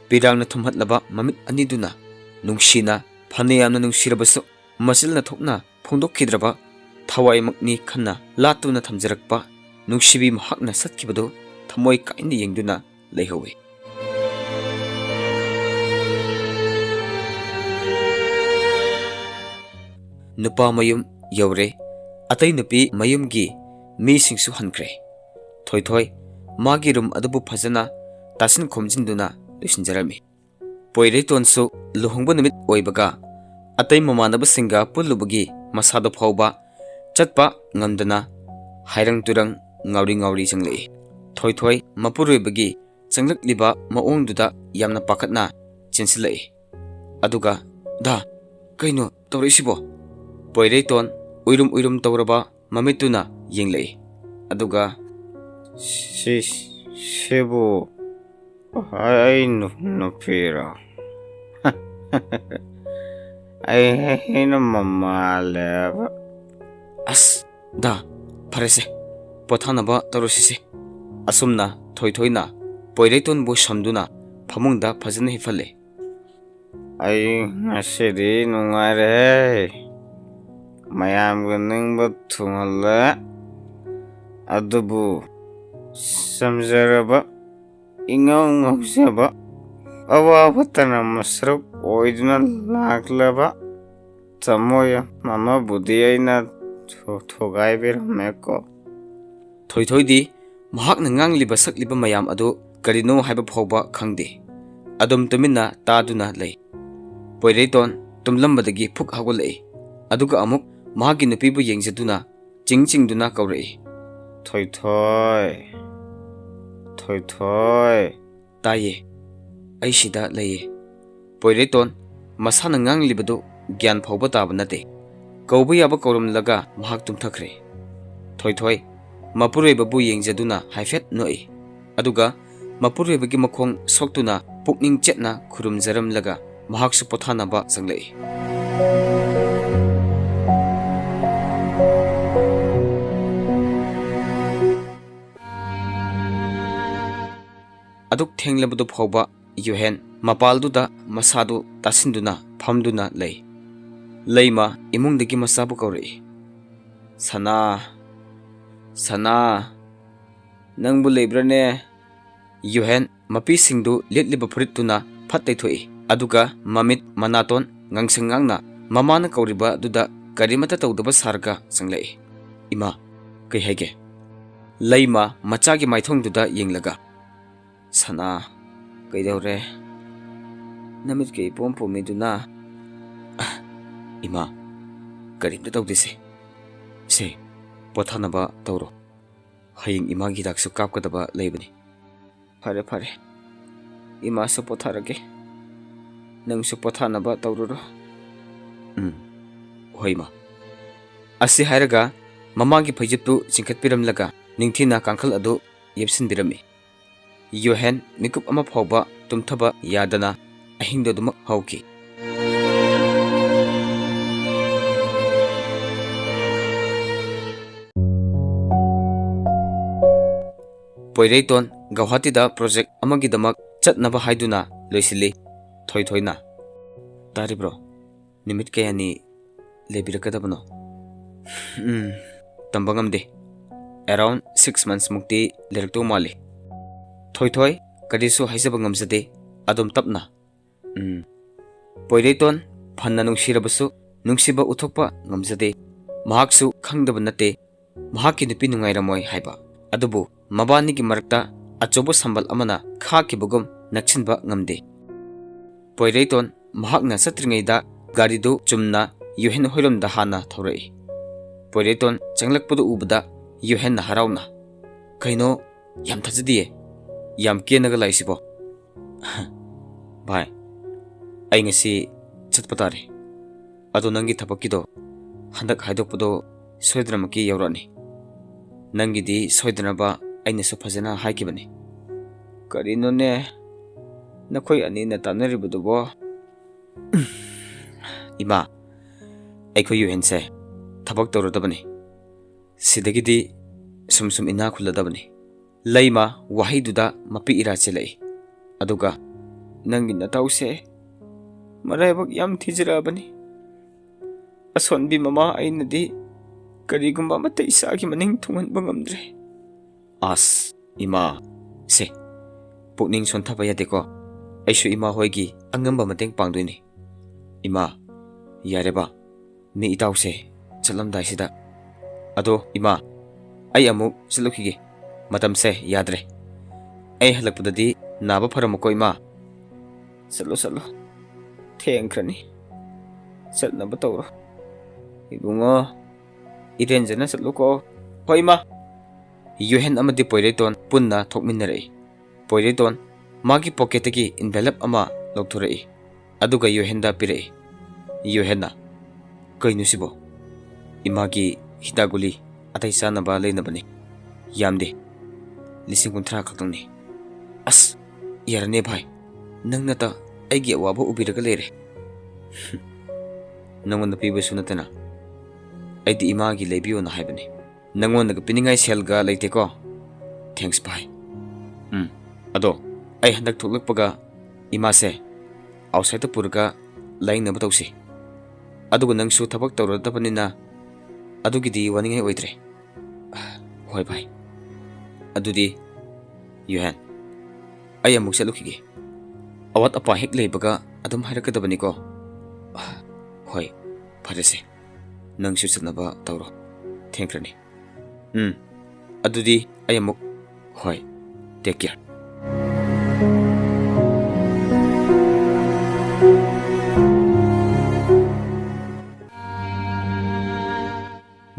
ꯄꯤꯔꯥꯡꯅ ꯊꯨꯝꯍꯠꯂꯕ ꯃꯃꯤꯠ ꯑꯅꯤꯗꯨꯅ ꯅꯨꯡꯁꯤꯅ, ꯐꯅ ꯌꯥꯝꯅ ꯅꯨꯡꯁꯤꯔꯕꯁꯨ, ꯃꯆꯤꯜꯅ ꯊꯣꯛꯅ ꯐꯣꯡꯗꯣꯛꯈꯤꯗ꯭ꯔꯕ ꯊꯋꯥꯏꯃꯛꯅꯤ ꯈꯟꯅ ꯂꯥꯠꯇꯨꯅ ꯊꯝꯖꯔꯛꯄ ꯅꯨꯡꯁꯤꯕꯤ ꯃꯍꯥꯛꯅ ꯆꯠꯈꯤꯕꯗꯨ ꯊꯃꯣꯏ ꯀꯥꯏꯅ ꯌꯦꯡꯗꯨꯅ ꯂꯩꯍꯧꯏ꯫ ꯅꯨꯄꯥ ꯃꯌꯨꯝ ꯌꯧꯔꯦ꯫ ꯑꯇꯩ ꯅꯨꯄꯤ ꯃꯌꯨꯝꯒꯤ ꯃꯤꯁꯤꯡꯁꯨ ꯍꯟꯈ꯭ꯔꯦ꯫ ꯊꯣꯏꯊꯣꯏ ꯃꯥꯒꯤ ꯔꯨꯝ ꯑꯗꯨꯕꯨ ꯐꯖꯅ ꯇꯥꯁꯤꯟ ꯈꯣꯝꯖꯤꯟꯗꯨꯅ ꯂꯣꯏꯁꯤꯟꯖꯔꯝꯃꯤ꯫ ꯄꯣꯏꯔꯩꯇꯣꯟꯁꯨ ꯂꯨꯍꯣꯡꯕ ꯅꯨꯃꯤꯠ ꯑꯣꯏꯕꯒ ꯑꯇꯩ ꯃꯃꯥꯟꯅꯕꯁꯤꯡꯒ ꯄꯨꯜꯂꯨꯕꯒꯤ ꯃꯁꯥꯗꯣ ꯐꯥꯎꯕ ꯆꯠꯄ ꯉꯝꯗꯅ ꯍꯥꯏꯔꯪ ꯇꯨꯔꯪ ꯉꯥꯎꯔꯤ ꯉꯥꯎꯔꯤ ꯆꯪꯂꯛꯏ꯫ ꯊꯣꯏꯊꯣꯏ ꯃꯄꯨꯔꯣꯏꯕꯒꯤ ꯆꯪꯂꯛꯂꯤꯕ ꯃꯑꯣꯡꯗꯨꯗ ꯌꯥꯝꯅ ꯄꯥꯈꯠꯅ ꯆꯦꯟꯁꯤꯜꯂꯛꯏ꯫ ꯑꯗꯨꯒ, "ꯗꯥ, ꯀꯩꯅꯣ ꯇꯧꯔꯛꯏꯁꯤꯕꯣ?" ꯄꯣꯏꯔꯩꯇꯣꯟ ꯎꯏꯔꯨꯝ ꯎꯏꯔꯨꯝ ꯇꯧꯔꯕ ꯃꯃꯤꯠꯇꯨꯅ ꯌꯦꯡꯂꯛꯏ꯫ ꯑꯗꯨꯒ, "ꯁꯤ-, ꯁꯤꯕꯨ ꯑꯩ ꯅꯨ-, ꯅꯨꯄꯤꯔꯣ? ꯑꯩ ꯍꯦꯟꯅ ꯃꯃꯥꯜꯂꯦꯕ?" "ꯑꯁ, ꯗꯥ, ꯐꯔꯦꯁꯦ, ꯄꯣꯊꯥꯅꯕ ꯇꯧꯔꯁꯤꯁꯦ꯫" ꯑꯁꯨꯝꯅ ꯊꯣꯏꯊꯣꯏꯅ ꯄꯣꯏꯔꯩꯇꯣꯟꯕꯨ ꯁꯝꯗꯨꯅ ꯐꯃꯨꯡꯗ ꯐꯖꯅ ꯍꯤꯞꯍꯜꯂꯦ꯫ "ꯑꯩ ꯉꯁꯤꯗꯤ ꯅꯨꯡꯉꯥꯏꯔꯦꯍꯦ꯫ ꯃꯌꯥꯝꯒ ꯅꯤꯡꯕ ꯊꯨꯡꯍꯜꯂꯦ꯫ ꯑꯗꯨꯕꯨ ꯆꯝꯖꯔꯕ, ꯏꯉꯧ ꯉꯧꯖꯕ, ꯑꯋꯥꯕꯇꯅ ꯃꯁꯔꯨꯛ ꯑꯣꯏꯗꯨꯅ ꯂꯥꯛꯂꯕ ꯊꯃꯣꯏ ꯑꯃꯕꯨꯗꯤ ꯑꯩꯅ ꯊꯨ-, ꯊꯨꯒꯥꯏꯕꯤꯔꯝꯃꯦꯀꯣ꯫" ꯊꯣꯏꯊꯣꯏꯗꯤ ꯃꯍꯥꯛꯅ ꯉꯥꯡꯂꯤꯕ ꯁꯛꯂꯤꯕ ꯃꯌꯥꯝ ꯑꯗꯨ ꯀꯔꯤꯅꯣ ꯍꯥꯏꯕ ꯐꯥꯎꯕ ꯈꯪꯗꯦ꯫ ꯑꯗꯨꯝ ꯇꯨꯃꯤꯟꯅ ꯇꯥꯗꯨꯅ ꯂꯩ꯫ ꯄꯣꯏꯔꯩꯇꯣꯟ ꯇꯨꯝꯂꯝꯕꯗꯒꯤ ꯐꯨꯛ ꯍꯧꯒꯠꯂꯛꯏ꯫ ꯑꯗꯨꯒ ꯑꯃꯨꯛ ꯃꯍꯥꯛꯀꯤ ꯅꯨꯄꯤꯕꯨ ꯌꯦꯡꯖꯗꯨꯅ ꯆꯤꯡ ꯆꯤꯡꯗꯨꯅ ꯀꯧꯔꯛꯏ꯫ "ꯊꯣꯏꯊꯣꯏ, ꯊꯣꯏꯊꯣꯏ꯫" "ꯇꯥꯏꯌꯦ, ꯑꯩ ꯁꯤꯗ ꯂꯩꯌꯦ꯫" ꯄꯣꯏꯔꯩꯇꯣꯟ ꯃꯁꯥꯅ ꯉꯥꯡꯂꯤꯕꯗꯨ ꯒ꯭ꯌꯥꯟ ꯐꯥꯎꯕ ꯇꯥꯕ ꯅꯠꯇꯦ꯫ ꯀꯧꯕ ꯌꯥꯕ ꯀꯧꯔꯝꯂꯒ ꯃꯍꯥꯛ ꯇꯨꯝꯊꯈ꯭ꯔꯦ꯫ ꯊꯣꯏꯊꯣꯏ ꯃꯄꯨꯔꯣꯏꯕꯕꯨ ꯌꯦꯡꯖꯗꯨꯅ ꯍꯥꯏꯐꯦꯠ ꯅꯣꯛꯏ꯫ ꯑꯗꯨꯒ ꯃꯄꯨꯔꯣꯏꯕꯒꯤ ꯃꯈꯣꯡ ꯁꯣꯛꯇꯨꯅ ꯄꯨꯛꯅꯤꯡ ꯆꯦꯠꯅ ꯈꯨꯔꯨꯝꯖꯔꯝꯂꯒ ꯃꯍꯥꯛꯁꯨ ꯄꯣꯊꯥꯅꯕ ꯆꯪꯂꯛꯏ꯫ ꯑꯗꯨꯛ ꯊꯦꯡꯂꯕꯗꯨ ꯐꯥꯎꯕ ꯌꯨꯍꯦꯟ ꯃꯄꯥꯜꯗꯨꯗ ꯃꯁꯥꯗꯨ ꯇꯥꯁꯤꯟꯗꯨꯅ ꯐꯝꯗꯨꯅ ꯂꯩ꯫ ꯂꯩꯃ ꯏꯃꯨꯡꯗꯒꯤ ꯃꯆꯥꯕꯨ ꯀꯧꯔꯛꯏ꯫ "ꯁꯅꯥ, ꯁꯅꯥ, ꯅꯪꯕꯨ ꯂꯩꯕ꯭ꯔꯥꯅꯦ?" ꯌꯨꯍꯦꯟ ꯃꯄꯤꯁꯤꯡꯗꯨ ꯂꯤꯠꯂꯤꯕ ꯐꯨꯔꯤꯠꯇꯨꯅ ꯐꯠ ꯇꯩꯊꯣꯛꯏ꯫ ꯑꯗꯨꯒ ꯃꯃꯤꯠ ꯃꯅꯥꯇꯣꯟ ꯉꯥꯡꯁꯪ ꯉꯥꯡꯅ ꯃꯃꯥꯅ ꯀꯧꯔꯤꯕ ꯑꯗꯨꯗ ꯀꯔꯤꯃꯠꯇ ꯇꯧꯗꯕ ꯁꯥꯔꯒ ꯆꯪꯂꯛꯏ꯫ "ꯏꯃꯥ, ꯀꯩ ꯍꯥꯏꯒꯦ?" ꯂꯩꯃ ꯃꯆꯥꯒꯤ ꯃꯥꯏꯊꯣꯡꯗꯨꯗ ꯌꯦꯡꯂꯒ, "ꯁꯅꯥ, ꯀꯩꯗꯧꯔꯦ? ꯅꯃꯤꯠꯀ ꯏꯄꯣꯝ ꯄꯣꯝꯃꯤꯗꯨꯅ?" "ꯏꯃꯥ, ꯀꯔꯤꯝꯇ ꯇꯧꯗꯦꯁꯦ꯫ ꯁꯦ, ꯄꯣꯊꯥꯅꯕ ꯇꯧꯔꯣ꯫ ꯍꯌꯦꯡ ꯏꯃꯥꯒꯤ ꯍꯤꯗꯥꯛꯁꯨ ꯀꯥꯞꯀꯗꯕ ꯂꯩꯕꯅꯤ꯫" "ꯐꯔꯦ, ꯐꯔꯦ꯫ ꯏꯃꯥꯁꯨ ꯄꯣꯊꯥꯔꯒꯦ꯫ ꯅꯪꯁꯨ ꯄꯣꯊꯥꯅꯕ ꯇꯧꯔꯨꯔꯣ꯫" "ꯎꯝ, ꯍꯣꯏ, ꯏꯃꯥ꯫" ꯑꯁꯤ ꯍꯥꯏꯔꯒ ꯃꯃꯥꯒꯤ ꯐꯩꯖꯨꯞꯇꯨ ꯆꯤꯡꯈꯠꯄꯤꯔꯝꯂꯒ ꯅꯤꯡꯊꯤꯅ ꯀꯥꯡꯈꯜ ꯑꯗꯨ ꯌꯦꯞꯁꯤꯟꯕꯤꯔꯝꯃꯤ꯫ ꯌꯣꯍꯦꯟ ꯃꯤꯀꯨꯞ ꯑꯃ ꯐꯥꯎꯕ ꯇꯨꯝꯊꯕ ꯌꯥꯗꯅ ꯑꯍꯤꯡꯗꯨ ꯑꯗꯨꯃꯛ ꯍꯧꯈꯤ꯫ ꯄꯣꯏꯔꯩꯇꯣꯟ ꯒꯧꯍꯥꯇꯤꯗ ꯄ꯭ꯔꯣꯖꯦꯛ ꯑꯃꯒꯤꯗꯃꯛ ꯆꯠꯅꯕ ꯍꯥꯏꯗꯨꯅ ꯂꯣꯏꯁꯤꯜꯂꯤ꯫ ꯊꯣꯏꯊꯣꯏꯅ, "ꯇꯥꯔꯤꯕ꯭ꯔꯣ? ꯅꯨꯃꯤꯠ ꯀꯌꯥꯅꯤ ꯂꯩꯕꯤꯔꯛꯀꯗꯕꯅꯣ?" "ꯎꯝ, ꯇꯝꯕ ꯉꯝꯗꯦ꯫ Around six months ꯃꯨꯛꯇꯤ ꯂꯩꯔꯛꯇꯧ ꯃꯥꯜꯂꯤ꯫" ꯊꯣꯏꯊꯣꯏ ꯀꯔꯤꯁꯨ ꯍꯥꯏꯖꯕ ꯉꯝꯖꯗꯦ꯫ ꯑꯗꯨꯝ ꯇꯞꯅ, "ꯎꯝ꯫" ꯄꯣꯏꯔꯩꯇꯣꯟ ꯐꯅ ꯅꯨꯡꯁꯤꯔꯕꯁꯨ ꯅꯨꯡꯁꯤꯕ ꯎꯠꯊꯣꯛꯄ ꯉꯝꯖꯗꯦ꯫ ꯃꯍꯥꯛꯁꯨ ꯈꯪꯗꯕ ꯅꯠꯇꯦ ꯃꯍꯥꯛꯀꯤ ꯅꯨꯄꯤ ꯅꯨꯡꯉꯥꯏꯔꯝꯃꯣꯏ ꯍꯥꯏꯕ꯫ ꯑꯗꯨꯕꯨ ꯃꯕꯥꯅꯤꯒꯤ ꯃꯔꯛꯇ ꯑꯆꯧꯕ ꯁꯝꯕꯜ ꯑꯃꯅ ꯈꯥꯛꯈꯤꯕꯒꯨꯝ ꯅꯛꯁꯤꯟꯕ ꯉꯝꯗꯦ꯫ ꯄꯣꯏꯔꯩꯇꯣꯟ ꯃꯍꯥꯛꯅ ꯆꯠꯇ꯭ꯔꯤꯉꯩꯗ ꯒꯥꯔꯤꯗꯨ ꯆꯨꯝꯅ ꯌꯨꯍꯦꯟ ꯍꯣꯏꯔꯣꯝꯗ ꯍꯥꯟꯅ ꯊꯧꯔꯛꯏ꯫ ꯄꯣꯏꯔꯩꯇꯣꯟ ꯆꯪꯂꯛꯄꯗꯨ ꯎꯕꯗ ꯌꯨꯍꯦꯟꯅ ꯍꯔꯥꯎꯅ, "ꯀꯩꯅꯣ, ꯌꯥꯝ ꯊꯥꯖꯗꯤꯌꯦ꯫ ꯌꯥꯝ ꯀꯦꯅꯒ ꯂꯥꯛꯏꯁꯤꯕꯣ?" "ꯚꯥꯏ, ꯑꯩ ꯉꯁꯤ ꯆꯠꯄ ꯇꯥꯔꯦ꯫ ꯑꯗꯣ ꯅꯪꯒꯤ ꯊꯕꯛꯀꯤꯗꯣ ꯍꯟꯗꯛ ꯍꯥꯏꯗꯣꯛꯄꯗꯣ ꯁꯣꯏꯗꯅꯃꯛꯀꯤ ꯌꯧꯔꯛꯑꯅꯤ꯫ ꯅꯪꯒꯤꯗꯤ ꯁꯣꯏꯗꯅꯕ ꯑꯩꯅꯁꯨ ꯐꯖꯅ ꯍꯥꯏꯈꯤꯕꯅꯤ꯫" "ꯀꯔꯤꯅꯣꯅꯦ ꯅꯈꯣꯏ ꯑꯅꯤꯅ ꯇꯥꯟꯅꯔꯤꯕꯗꯨꯕꯣ?" "ꯏꯃꯥ, ꯑꯩꯈꯣꯏ ꯌꯨꯍꯦꯟꯁꯦ ꯊꯕꯛ ꯇꯧꯔꯗꯕꯅꯤ꯫ ꯁꯤꯗꯒꯤꯗꯤ ꯁꯨꯝ ꯁꯨꯝ ꯏꯅꯥꯛ ꯈꯨꯜꯂꯗꯕꯅꯤ꯫" ꯂꯩꯃ ꯋꯥꯍꯩꯗꯨꯗ ꯃꯄꯤ ꯏꯔꯥ ꯆꯦꯜꯂꯛꯏ꯫ ꯑꯗꯨꯒ ꯅꯪꯒꯤ ꯅꯇꯥꯎꯁꯦ ꯃꯔꯥꯏꯕꯛ ꯌꯥꯝ ꯊꯤꯖꯔꯛꯑꯕꯅꯤ꯫ ꯑꯁꯣꯟꯕꯤ ꯃꯃꯥ ꯑꯩꯅꯗꯤ ꯀꯔꯤꯒꯨꯝꯕ ꯑꯃꯠꯇ ꯏꯆꯥꯒꯤ ꯃꯅꯤꯡ ꯊꯨꯡꯍꯟꯕ ꯉꯝꯗ꯭ꯔꯦ꯫ ꯑꯁ, ꯏꯃꯥ, ꯁꯦ, ꯄꯨꯛꯅꯤꯡ ꯁꯣꯟꯊꯕ ꯌꯥꯗꯦꯀꯣ꯫ ꯑꯩꯁꯨ ꯏꯃꯥ ꯍꯣꯏꯒꯤ ꯑꯉꯝꯕ ꯃꯇꯦꯡ ꯄꯥꯡꯗꯣꯏꯅꯤ꯫ ꯏꯃꯥ, ꯌꯥꯔꯦꯕ, ꯃꯤ ꯏꯇꯥꯎꯁꯦ ꯆꯠꯂꯝꯗꯥꯏꯁꯤꯗ꯫ ꯑꯗꯣ ꯏꯃꯥ, ꯑꯩ ꯑꯃꯨꯛ ꯆꯠꯂꯨꯈꯤꯒꯦ꯫ ꯃꯇꯝꯁꯦ ꯌꯥꯗ꯭ꯔꯦ꯫ ꯑꯩ ꯍꯜꯂꯛꯄꯗꯗꯤ ꯅꯥꯕ ꯐꯔꯝꯃꯨꯀꯣ ꯏꯃꯥ꯫ ꯆꯠꯂꯣ, ꯆꯠꯂꯣ꯫ ꯊꯦꯡꯈ꯭ꯔꯅꯤ꯫ ꯆꯠꯅꯕ ꯇꯧꯔꯣ꯫ ꯏꯕꯨꯡꯉꯣ, ꯏꯔꯦꯟꯖꯅ ꯆꯠꯂꯨꯀꯣ꯫ ꯍꯣꯏ ꯏꯃꯥ꯫ ꯌꯨꯍꯦꯟ ꯑꯃꯗꯤ ꯄꯣꯏꯔꯩꯇꯣꯟ ꯄꯨꯟꯅ ꯊꯣꯛꯃꯤꯟꯅꯔꯛꯏ꯫ ꯄꯣꯏꯔꯩꯇꯣꯟ ꯃꯥꯒꯤ ꯄꯣꯀꯦꯠꯇꯒꯤ envelope ꯑꯃ ꯂꯧꯊꯣꯔꯛꯏ꯫ ꯑꯗꯨꯒ ꯌꯨꯍꯦꯟꯗ ꯄꯤꯔꯛꯏ꯫ ꯌꯨꯍꯦꯟꯅ, "ꯀꯩꯅꯣ ꯁꯤꯕꯣ?" "ꯏꯃꯥꯒꯤ ꯍꯤꯗꯥꯛ ꯒꯨꯂꯤ ꯑꯇꯩ ꯆꯥꯅꯕ ꯂꯩꯅꯕꯅꯤ꯫ ꯌꯥꯝꯗꯦ, ꯂꯤꯁꯤꯡ ꯀꯨꯟꯊ꯭ꯔꯥ ꯈꯛꯇꯪꯅꯤ꯫" "ꯑꯁ, ꯌꯥꯔꯅꯦ ꯚꯥꯏ, ꯅꯪꯅꯇ ꯑꯩꯒꯤ ꯑꯋꯥꯕ ꯎꯕꯤꯔꯒ ꯂꯩꯔꯦ꯫" "ꯅꯉꯣꯟꯗ ꯄꯤꯕꯁꯨ ꯅꯠꯇꯅ, ꯑꯩꯗꯤ ꯏꯃꯥꯒꯤ ꯂꯩꯕꯤꯌꯣꯅ ꯍꯥꯏꯕꯅꯤ꯫ ꯅꯉꯣꯟꯗꯒ ꯄꯤꯅꯤꯡꯉꯥꯏ ꯁꯦꯜꯒ ꯂꯩꯇꯦꯀꯣ꯫ Thanks ꯚꯥꯏ꯫ ꯎꯝ, ꯑꯗꯣ ꯑꯩ ꯍꯟꯗꯛ ꯊꯣꯛꯂꯛꯄꯒ ꯏꯃꯥꯁꯦ outside ꯇ ꯄꯨꯔꯒ ꯂꯥꯌꯦꯡꯅꯕ ꯇꯧꯁꯤ꯫ ꯑꯗꯨꯒ ꯅꯪꯁꯨ ꯊꯕꯛ ꯇꯧꯔꯗꯕꯅꯤꯅ ꯑꯗꯨꯒꯤꯗꯤ ꯋꯥꯅꯤꯡꯉꯥꯏ ꯑꯣꯏꯗ꯭ꯔꯦ꯫" "ꯍꯣꯏ ꯚꯥꯏ꯫ ꯑꯗꯨꯗꯤ ꯌꯨꯍꯦꯟ, ꯑꯩ ꯑꯃꯨꯛ ꯆꯠꯂꯨꯈꯤꯒꯦ꯫ ꯑꯋꯥꯠ ꯑꯄꯥ ꯍꯦꯛ ꯂꯩꯕꯒ ꯑꯗꯨꯝ ꯍꯥꯏꯔꯛꯀꯗꯕꯅꯤꯀꯣ꯫" "ꯍꯣꯏ, ꯐꯔꯦꯁꯦ꯫ ꯅꯪꯁꯨ ꯆꯠꯅꯕ ꯇꯧꯔꯣ꯫ ꯊꯦꯡꯈ꯭ꯔꯅꯤ꯫" "ꯎꯝ, ꯑꯗꯨꯗꯤ ꯑꯩ ꯑꯃꯨꯛ, ꯍꯣꯏ, take care꯫"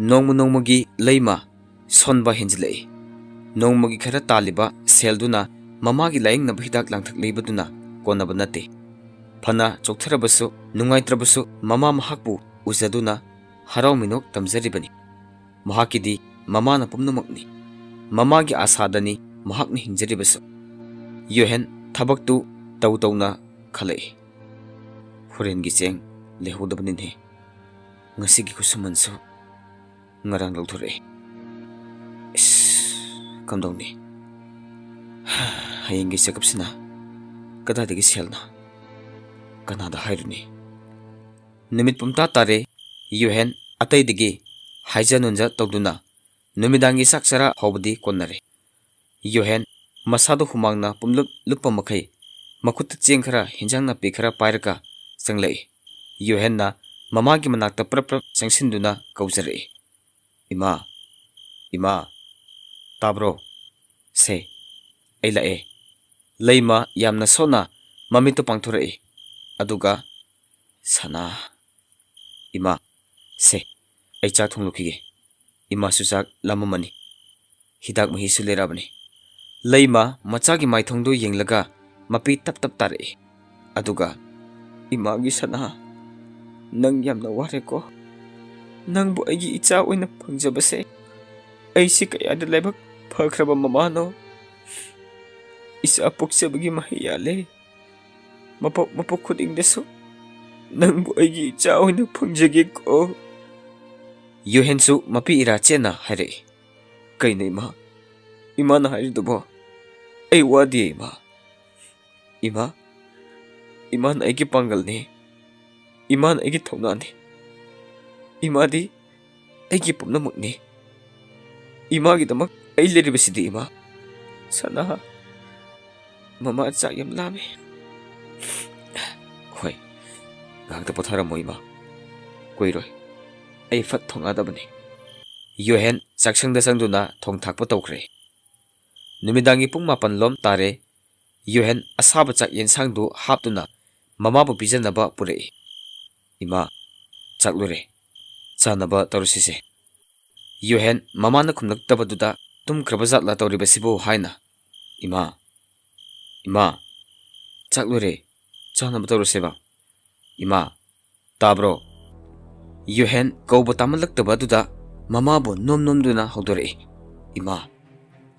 ꯅꯣꯡꯃ ꯅꯣꯡꯃꯒꯤ ꯂꯩꯃ ꯁꯣꯟꯕ ꯍꯦꯟꯖꯤꯜꯂꯛꯏ꯫ ꯅꯣꯡꯃꯒꯤ ꯈꯔ ꯇꯥꯜꯂꯤꯕ ꯁꯦꯜꯗꯨꯅ ꯃꯃꯥꯒꯤ ꯂꯥꯌꯦꯡꯅꯕ ꯍꯤꯗꯥꯛ ꯂꯥꯡꯊꯛ ꯂꯩꯕꯗꯨꯅ ꯀꯣꯟꯅꯕ ꯅꯠꯇꯦ꯫ ꯐꯅ ꯆꯣꯛꯊꯔꯕꯁꯨ, ꯅꯨꯡꯉꯥꯏꯇ꯭ꯔꯕꯁꯨ, ꯃꯃꯥ ꯃꯍꯥꯛꯄꯨ ꯎꯖꯗꯨꯅ ꯍꯔꯥꯎ ꯃꯤꯅꯣꯛ ꯇꯝꯖꯔꯤꯕꯅꯤ꯫ ꯃꯍꯥꯛꯀꯤꯗꯤ ꯃꯃꯥꯅ ꯄꯨꯝꯅꯃꯛꯅꯤ꯫ ꯃꯃꯥꯒꯤ ꯑꯥꯁꯥꯗꯅꯤ ꯃꯍꯥꯛꯅ ꯍꯤꯡꯖꯔꯤꯕꯁꯨ꯫ ꯌꯨꯍꯦꯟ ꯊꯕꯛꯇꯨ ꯇꯧ ꯇꯧꯅ ꯈꯜꯂꯛꯏ꯫ "ꯍꯣꯔꯦꯟꯒꯤ ꯆꯦꯡ ꯂꯩꯍꯧꯗꯕꯅꯤꯅꯦ꯫ ꯉꯁꯤꯒꯤ ꯈꯨꯠꯁꯨꯃꯟꯁꯨ ꯉꯔꯥꯡ ꯂꯧꯊꯣꯔꯛꯑꯦ꯫ ꯏꯁ, ꯀꯝꯗꯧꯅꯤ? ꯍꯌꯦꯡꯒꯤ ꯆꯦꯀꯞꯁꯤꯅ ꯀꯗꯥꯏꯗꯒꯤ ꯁꯦꯜꯅ? ꯀꯅꯥꯗ ꯍꯥꯏꯔꯨꯅꯤ? ꯅꯨꯃꯤꯠ ꯄꯨꯝꯇꯥ ꯇꯥꯔꯦ꯫ ꯌꯨꯍꯦꯟ ꯑꯇꯩꯗꯒꯤ ꯍꯥꯏꯖ ꯅꯨꯟꯖ ꯇꯧꯗꯨꯅ ꯅꯨꯃꯤꯗꯥꯡꯒꯤ ꯆꯥꯛ ꯆꯔꯥ ꯍꯧꯕꯗꯤ ꯀꯣꯟꯅꯔꯦ꯫ ꯌꯨꯍꯦꯟ ꯃꯁꯥꯗꯨ ꯍꯨꯃꯥꯡꯅ ꯄꯨꯝꯂꯨꯞ ꯂꯨꯞꯄ ꯃꯈꯩ ꯃꯈꯨꯠꯇ ꯆꯦꯡ ꯈꯔ, ꯍꯤꯟꯖꯥꯡ ꯅꯥꯄꯤ ꯈꯔ ꯄꯥꯏꯔꯒ ꯆꯪꯂꯛꯏ꯫ ꯌꯨꯍꯦꯟꯅ ꯃꯃꯥꯒꯤ ꯃꯅꯥꯛꯇ ꯄ꯭ꯔꯞ ꯄ꯭ꯔꯞ ꯆꯪꯁꯤꯟꯗꯨꯅ ꯀꯧꯖꯔꯛꯏ, "ꯏꯃꯥ, ꯏꯃꯥ, ꯇꯥꯕ꯭ꯔꯣ? ꯁꯦ, ꯑꯩ ꯂꯥꯛꯑꯦ꯫" ꯂꯩꯃ ꯌꯥꯝꯅ ꯁꯣꯟꯅ ꯃꯃꯤꯠꯇꯨ ꯄꯥꯡꯊꯣꯔꯛꯏ꯫ ꯑꯗꯨꯒ, "ꯁꯅꯥ, ꯏꯃꯥ, ꯁꯦ, ꯑꯩ ꯆꯥꯛ ꯊꯣꯡꯂꯨꯈꯤꯒꯦ꯫ ꯏꯃꯥꯁꯨ ꯆꯥꯛ ꯂꯥꯝꯃꯝꯃꯅꯤ꯫ ꯍꯤꯗꯥꯛ ꯃꯍꯤꯁꯨ ꯂꯩꯔꯛꯑꯕꯅꯤ꯫" ꯂꯩꯃ ꯃꯆꯥꯒꯤ ꯃꯥꯏꯊꯣꯡꯗꯨ ꯌꯦꯡꯂꯒ ꯃꯄꯤ ꯇꯞ ꯇꯞ ꯇꯥꯔꯛꯏ꯫ ꯑꯗꯨꯒ, "ꯏꯃꯥꯒꯤ ꯁꯅꯥ, ꯅꯪ ꯌꯥꯝꯅ ꯋꯥꯔꯦꯀꯣ꯫ ꯅꯪꯕꯨ ꯑꯩꯒꯤ ꯏꯆꯥ ꯑꯣꯏꯅ ꯐꯪꯖꯕꯁꯦ ꯑꯩꯁꯤ ꯀꯌꯥꯗ ꯂꯥꯏꯕꯛ ꯐꯈ꯭ꯔꯕ ꯃꯃꯥꯅꯣ꯫ ꯏꯆꯥ ꯄꯣꯛꯆꯕꯒꯤ ꯃꯍꯩ ꯌꯥꯜꯂꯦ꯫ ꯃꯄꯣꯛ ꯃꯄꯣꯛ ꯈꯨꯗꯤꯡꯗꯁꯨ ꯅꯪꯕꯨ ꯑꯩꯒꯤ ꯏꯆꯥ ꯑꯣꯏꯅ ꯐꯪꯖꯒꯦꯀꯣ꯫" ꯌꯨꯍꯦꯟꯁꯨ ꯃꯄꯤ ꯏꯔꯥ ꯆꯦꯠꯅ ꯍꯥꯏꯔꯛꯏ, "ꯀꯩꯅꯣ ꯏꯃꯥ? ꯏꯃꯥꯅ ꯍꯥꯏꯔꯤꯗꯨꯕꯣ? ꯑꯩ ꯋꯥꯗꯤꯌꯦ ꯏꯃꯥ꯫ ꯏꯃꯥ, ꯏꯃꯥꯅ ꯑꯩꯒꯤ ꯄꯥꯡꯒꯜꯅꯤ꯫ ꯏꯃꯥꯅ ꯑꯩꯒꯤ ꯊꯧꯅꯥꯅꯤ꯫ ꯏꯃꯥꯗꯤ ꯑꯩꯒꯤ ꯄꯨꯝꯅꯃꯛꯅꯤ꯫ ꯏꯃꯥꯒꯤꯗꯃꯛ ꯑꯩ ꯂꯩꯔꯤꯕꯁꯤꯗꯤ ꯏꯃꯥ꯫" "ꯁꯅꯥ, ꯃꯃꯥ ꯆꯥꯛ ꯌꯥꯝ ꯂꯥꯝꯃꯦ꯫" "ꯍꯣꯏ, ꯉꯥꯏꯍꯥꯛꯇ ꯄꯣꯊꯥꯔꯝꯃꯣ ꯏꯃꯥ꯫ ꯀꯨꯏꯔꯣꯏ꯫ ꯑꯩ ꯐꯠ ꯊꯣꯡꯉꯛꯑꯗꯕꯅꯤ꯫" ꯌꯨꯍꯦꯟ ꯆꯥꯛꯁꯪꯗ ꯆꯪꯗꯨꯅ ꯊꯣꯡ ꯊꯥꯛꯄ ꯇꯧꯈ꯭ꯔꯦ꯫ ꯅꯨꯃꯤꯗꯥꯡꯒꯤ ꯄꯨꯡ ꯃꯥꯄꯟ ꯂꯣꯝ ꯇꯥꯔꯦ꯫ ꯌꯨꯍꯦꯟ ꯑꯁꯥꯕ ꯆꯥꯛ ꯌꯦꯟꯁꯥꯡꯗꯨ ꯍꯥꯞꯇꯨꯅ ꯃꯃꯥꯕꯨ ꯄꯤꯖꯅꯕ ꯄꯨꯔꯛꯏ꯫ "ꯏꯃꯥ, ꯆꯥꯛ ꯂꯣꯏꯔꯦ꯫ ꯆꯥꯅꯕ ꯇꯧꯔꯁꯤꯁꯦ꯫" ꯌꯨꯍꯦꯟ ꯃꯃꯥꯅ ꯈꯨꯝꯂꯛꯇꯕꯗꯨꯗ ꯇꯨꯝꯈ꯭ꯔꯕ ꯖꯥꯠꯂ ꯇꯧꯔꯤꯕꯁꯤꯕꯨ ꯍꯥꯏꯅ, "ꯏꯃꯥ, ꯏꯃꯥ, ꯆꯥꯛ ꯂꯣꯏꯔꯦ꯫ ꯆꯥꯅꯕ ꯇꯧꯔꯁꯦꯕ꯫ ꯏꯃꯥ, ꯇꯥꯕ꯭ꯔꯣ?" ꯌꯨꯍꯦꯟ ꯀꯧꯕ ꯇꯥꯃꯜꯂꯛꯇꯕ ꯑꯗꯨꯗ ꯃꯃꯥꯕꯨ ꯅꯣꯝ ꯅꯣꯝꯗꯨꯅ ꯍꯧꯗꯣꯔꯛꯏ꯫ "ꯏꯃꯥ!"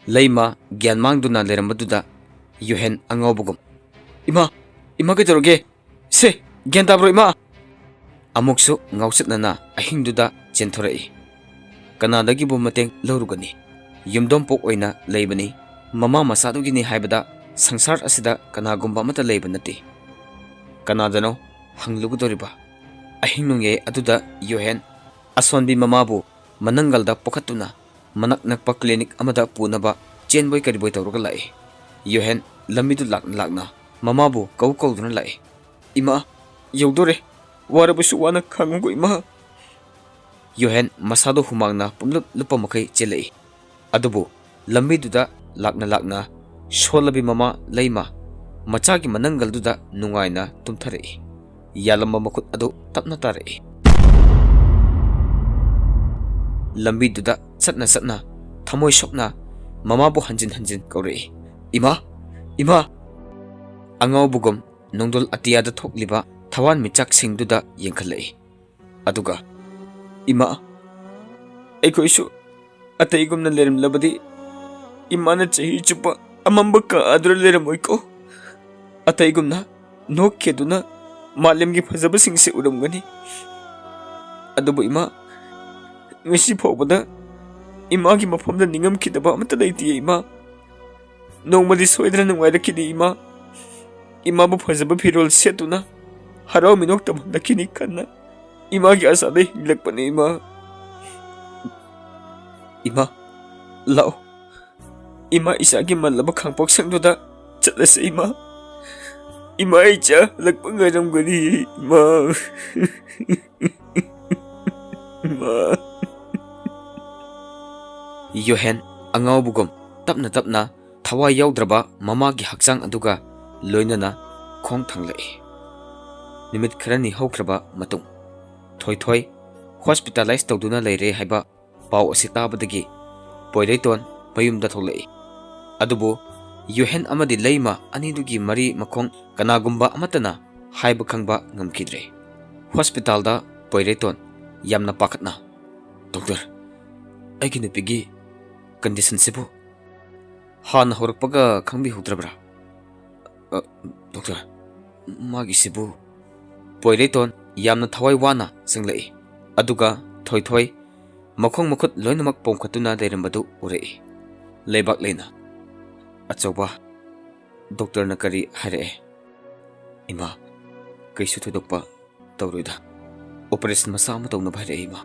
ꯂꯩꯃ ꯒ꯭ꯌꯥꯟ ꯃꯥꯡꯗꯨꯅ ꯂꯩꯔꯝꯕꯗꯨꯗ ꯌꯨꯍꯦꯟ ꯑꯉꯥꯎꯕꯒꯨꯝ, "ꯏꯃꯥ! ꯏꯃꯥ, ꯀꯩꯗꯧꯔꯒꯦ? ꯁꯦ, ꯒ꯭ꯌꯥꯟ ꯇꯥꯕ꯭ꯔꯣ, ꯏꯃꯥ?" ꯑꯃꯨꯛꯁꯨ ꯉꯥꯎꯆꯠꯅꯅ ꯑꯍꯤꯡꯗꯨꯗ ꯆꯦꯟꯊꯣꯔꯛꯏ꯫ ꯀꯅꯥꯗꯒꯤꯕꯨ ꯃꯇꯦꯡ ꯂꯧꯔꯨꯒꯅꯤ? ꯌꯨꯝꯗꯣꯡꯄꯣꯛ ꯑꯣꯏꯅ ꯂꯩꯕꯅꯤ꯫ ꯃꯃꯥ ꯃꯆꯥꯗꯨꯒꯤꯅꯤ ꯍꯥꯏꯕꯗ ꯁꯪꯁꯥꯔ ꯑꯁꯤꯗ ꯀꯅꯥꯒꯨꯝꯕ ꯑꯃꯠꯇ ꯂꯩꯕ ꯅꯠꯇꯦ꯫ ꯀꯅꯥꯗꯅꯣ ꯍꯪꯂꯨꯒꯗꯧꯔꯤꯕ? ꯑꯍꯤꯡ ꯅꯣꯡꯌꯥꯏ ꯑꯗꯨꯗ ꯌꯣꯍꯦꯟ ꯑꯁꯣꯟꯕꯤ ꯃꯃꯥꯕꯨ ꯃꯅꯪꯒꯜꯗ ꯄꯨꯈꯠꯇꯨꯅ ꯃꯅꯥꯛ ꯅꯛꯄ ꯀ꯭ꯂꯤꯅꯤꯛ ꯑꯃꯗ ꯄꯨꯅꯕ ꯆꯦꯟꯕꯣꯏ ꯀꯔꯤꯕꯣꯏ ꯇꯧꯔꯒ ꯂꯥꯛꯏ꯫ ꯌꯣꯍꯦꯟ ꯂꯝꯕꯤꯗꯨ ꯂꯥꯛꯅ ꯂꯥꯛꯅ ꯃꯃꯥꯕꯨ ꯀꯧ ꯀꯧꯗꯨꯅ ꯂꯥꯛꯏ꯫ "ꯏꯃꯥ, ꯌꯧꯗꯣꯔꯦ꯫ ꯋꯥꯔꯕꯁꯨ ꯋꯥꯅ ꯈꯥꯡꯉꯨꯀꯣ, ꯏꯃꯥ꯫" ꯌꯣꯍꯦꯟ ꯃꯁꯥꯗꯨ ꯍꯨꯃꯥꯡꯅ ꯄꯨꯝꯂꯨꯞ ꯂꯨꯞꯄ ꯃꯈꯩ ꯆꯦꯜꯂꯛꯏ꯫ ꯑꯗꯨꯕꯨ ꯂꯝꯕꯤꯗꯨꯗ ꯂꯥꯛꯅ ꯂꯥꯛꯅ ꯁꯣꯜꯂꯕꯤ ꯃꯃꯥ ꯂꯩꯃ ꯃꯆꯥꯒꯤ ꯃꯅꯪꯒꯜꯗꯨꯗ ꯅꯨꯡꯉꯥꯏꯅ ꯇꯨꯝꯊꯔꯛꯏ꯫ ꯌꯥꯜꯂꯝꯕ ꯃꯈꯨꯠ ꯑꯗꯨ ꯇꯞꯅ ꯇꯥꯔꯛꯏ꯫ ꯂꯝꯕꯤꯗꯨꯗ ꯆꯠꯅ ꯆꯠꯅ ꯊꯃꯣꯏ ꯁꯣꯛꯅ ꯃꯃꯥꯕꯨ ꯍꯟꯖꯤꯟ ꯍꯟꯖꯤꯟ ꯀꯧꯔꯛꯏ꯫ "ꯏꯃꯥ! ꯏꯃꯥ!" ꯑꯉꯥꯎꯕꯒꯨꯝ ꯅꯣꯡꯗꯣꯜ ꯑꯇꯤꯌꯥꯗ ꯊꯣꯛꯂꯤꯕ ꯊꯋꯥꯟ ꯃꯤꯆꯥꯛꯁꯤꯡꯗꯨꯗ ꯌꯦꯡꯈꯠꯂꯛꯏ꯫ ꯑꯗꯨꯒ, "ꯏꯃꯥ, ꯑꯩꯈꯣꯏꯁꯨ ꯑꯇꯩꯒꯨꯝꯅ ꯂꯩꯔꯝꯂꯕꯗꯤ ꯏꯃꯥꯅ ꯆꯍꯤ ꯆꯨꯞꯄ ꯑꯃꯝꯕ ꯀꯥ ꯑꯗꯨꯗ ꯂꯩꯔꯝꯃꯣꯏꯀꯣ꯫ ꯑꯇꯩꯒꯨꯝꯅ ꯅꯣꯛꯈꯤꯗꯨꯅ ꯃꯥꯂꯦꯝꯒꯤ ꯐꯖꯕꯁꯤꯡꯁꯦ ꯎꯔꯝꯒꯅꯤ꯫ ꯑꯗꯨꯕꯨ ꯏꯃꯥ, ꯉꯁꯤ ꯐꯥꯎꯕꯗ ꯏꯃꯥꯒꯤ ꯃꯐꯝꯗ ꯅꯤꯡꯉꯝꯈꯤꯗꯕ ꯑꯃꯠꯇ ꯂꯩꯇꯦ ꯏꯃꯥ꯫ ꯅꯣꯡꯃꯗꯤ ꯁꯣꯏꯗꯅ ꯅꯨꯡꯉꯥꯏꯔꯛꯈꯤꯅꯤ ꯏꯃꯥ꯫ ꯏꯃꯥꯕꯨ ꯐꯖꯕ ꯐꯤꯔꯣꯜ ꯁꯦꯠꯇꯨꯅ ꯍꯔꯥꯎ ꯃꯤꯅꯣꯛ ꯇꯝꯍꯜꯂꯛꯈꯤꯅꯤ ꯈꯟꯅ ꯏꯃꯥꯒꯤ ꯑꯁꯥꯗ ꯍꯤꯡꯂꯛꯄꯅꯤ ꯏꯃꯥ꯫ ꯏꯃꯥ, ꯂꯥꯛꯑꯣ꯫ ꯏꯃꯥ ꯏꯆꯥꯒꯤ ꯃꯜꯂꯕ ꯈꯥꯡꯄꯣꯛꯁꯪꯗꯨꯗ ꯆꯠꯂꯁꯤ ꯏꯃꯥ꯫ ꯏꯃꯥ ꯏꯆꯥ ꯍꯜꯂꯛꯄ ꯉꯥꯏꯔꯝꯒꯅꯤ ꯏꯃꯥ꯫" ꯏꯃꯥ꯫ ꯌꯣꯍꯦꯟ ꯑꯉꯥꯎꯕꯒꯨꯝ ꯇꯞꯅ ꯇꯞꯅ ꯊꯋꯥꯏ ꯌꯥꯎꯗ꯭ꯔꯕ ꯃꯃꯥꯒꯤ ꯍꯛꯆꯥꯡ ꯑꯗꯨꯒ ꯂꯣꯏꯅꯅ ꯈꯣꯡ ꯊꯥꯡꯂꯛꯏ꯫ ꯅꯨꯃꯤꯠ ꯈꯔꯅꯤ ꯍꯧꯈ꯭ꯔꯕ ꯃꯇꯨꯡ, ꯊꯣꯏꯊꯣꯏ ꯍꯣꯁꯄꯤꯇꯥꯂꯥꯏꯖ ꯇꯧꯗꯨꯅ ꯂꯩꯔꯦ ꯍꯥꯏꯕ ꯄꯥꯎ ꯑꯁꯤ ꯇꯥꯕꯗꯒꯤ ꯄꯣꯏꯔꯩꯇꯣꯟ ꯃꯌꯨꯝꯗ ꯊꯣꯛꯂꯛꯏ꯫ ꯑꯗꯨꯕꯨ ꯌꯨꯍꯦꯟ ꯑꯃꯗꯤ ꯂꯩꯃ ꯑꯅꯤꯗꯨꯒꯤ ꯃꯔꯤ ꯃꯈꯣꯡ ꯀꯅꯥꯒꯨꯝꯕ ꯑꯃꯠꯇꯅ ꯍꯥꯏꯕ ꯈꯪꯕ ꯉꯝꯈꯤꯗ꯭ꯔꯦ꯫ ꯍꯣꯁꯄꯤꯇꯥꯜꯗ ꯄꯣꯏꯔꯩꯇꯣꯟ ꯌꯥꯝꯅ ꯄꯥꯈꯠꯅ, "ꯗꯣꯛꯇꯔ, ꯑꯩꯒꯤ ꯅꯨꯄꯤꯒꯤ ꯀꯟꯗꯤꯁꯟꯁꯤꯕꯨ ꯍꯥꯟꯅ ꯍꯧꯔꯛꯄꯒ ꯈꯪꯕꯤꯍꯧꯗ꯭ꯔꯕ꯭ꯔꯥ?" "ꯑ, ꯗꯣꯛꯇꯔ, ꯃꯥꯒꯤꯁꯤꯕꯨ?" ꯄꯣꯏꯔꯩꯇꯣꯟ ꯌꯥꯝꯅ ꯊꯋꯥꯏ ꯋꯥꯅ ꯆꯪꯂꯛꯏ꯫ ꯑꯗꯨꯒ ꯊꯣꯏꯊꯣꯏ ꯃꯈꯣꯡ ꯃꯈꯨꯠ ꯂꯣꯏꯅꯃꯛ ꯄꯣꯝꯈꯠꯇꯨꯅ ꯂꯩꯔꯝꯕꯗꯨ ꯎꯔꯛꯏ꯫ ꯂꯩꯕꯥꯛ ꯂꯩꯅ, "ꯑꯆꯧꯕ, ꯗꯣꯛꯇꯔꯅ ꯀꯔꯤ ꯍꯥꯏꯔꯛꯑꯦ? ꯏꯃꯥ, ꯀꯩꯁꯨ ꯊꯣꯏꯗꯣꯛꯄ ꯇꯧꯔꯣꯏꯗ꯫ ꯑꯣꯄꯔꯦꯁꯟ ꯃꯆꯥ ꯑꯃ ꯇꯧꯅꯕ ꯍꯥꯏꯔꯛꯑꯦ, ꯏꯃꯥ꯫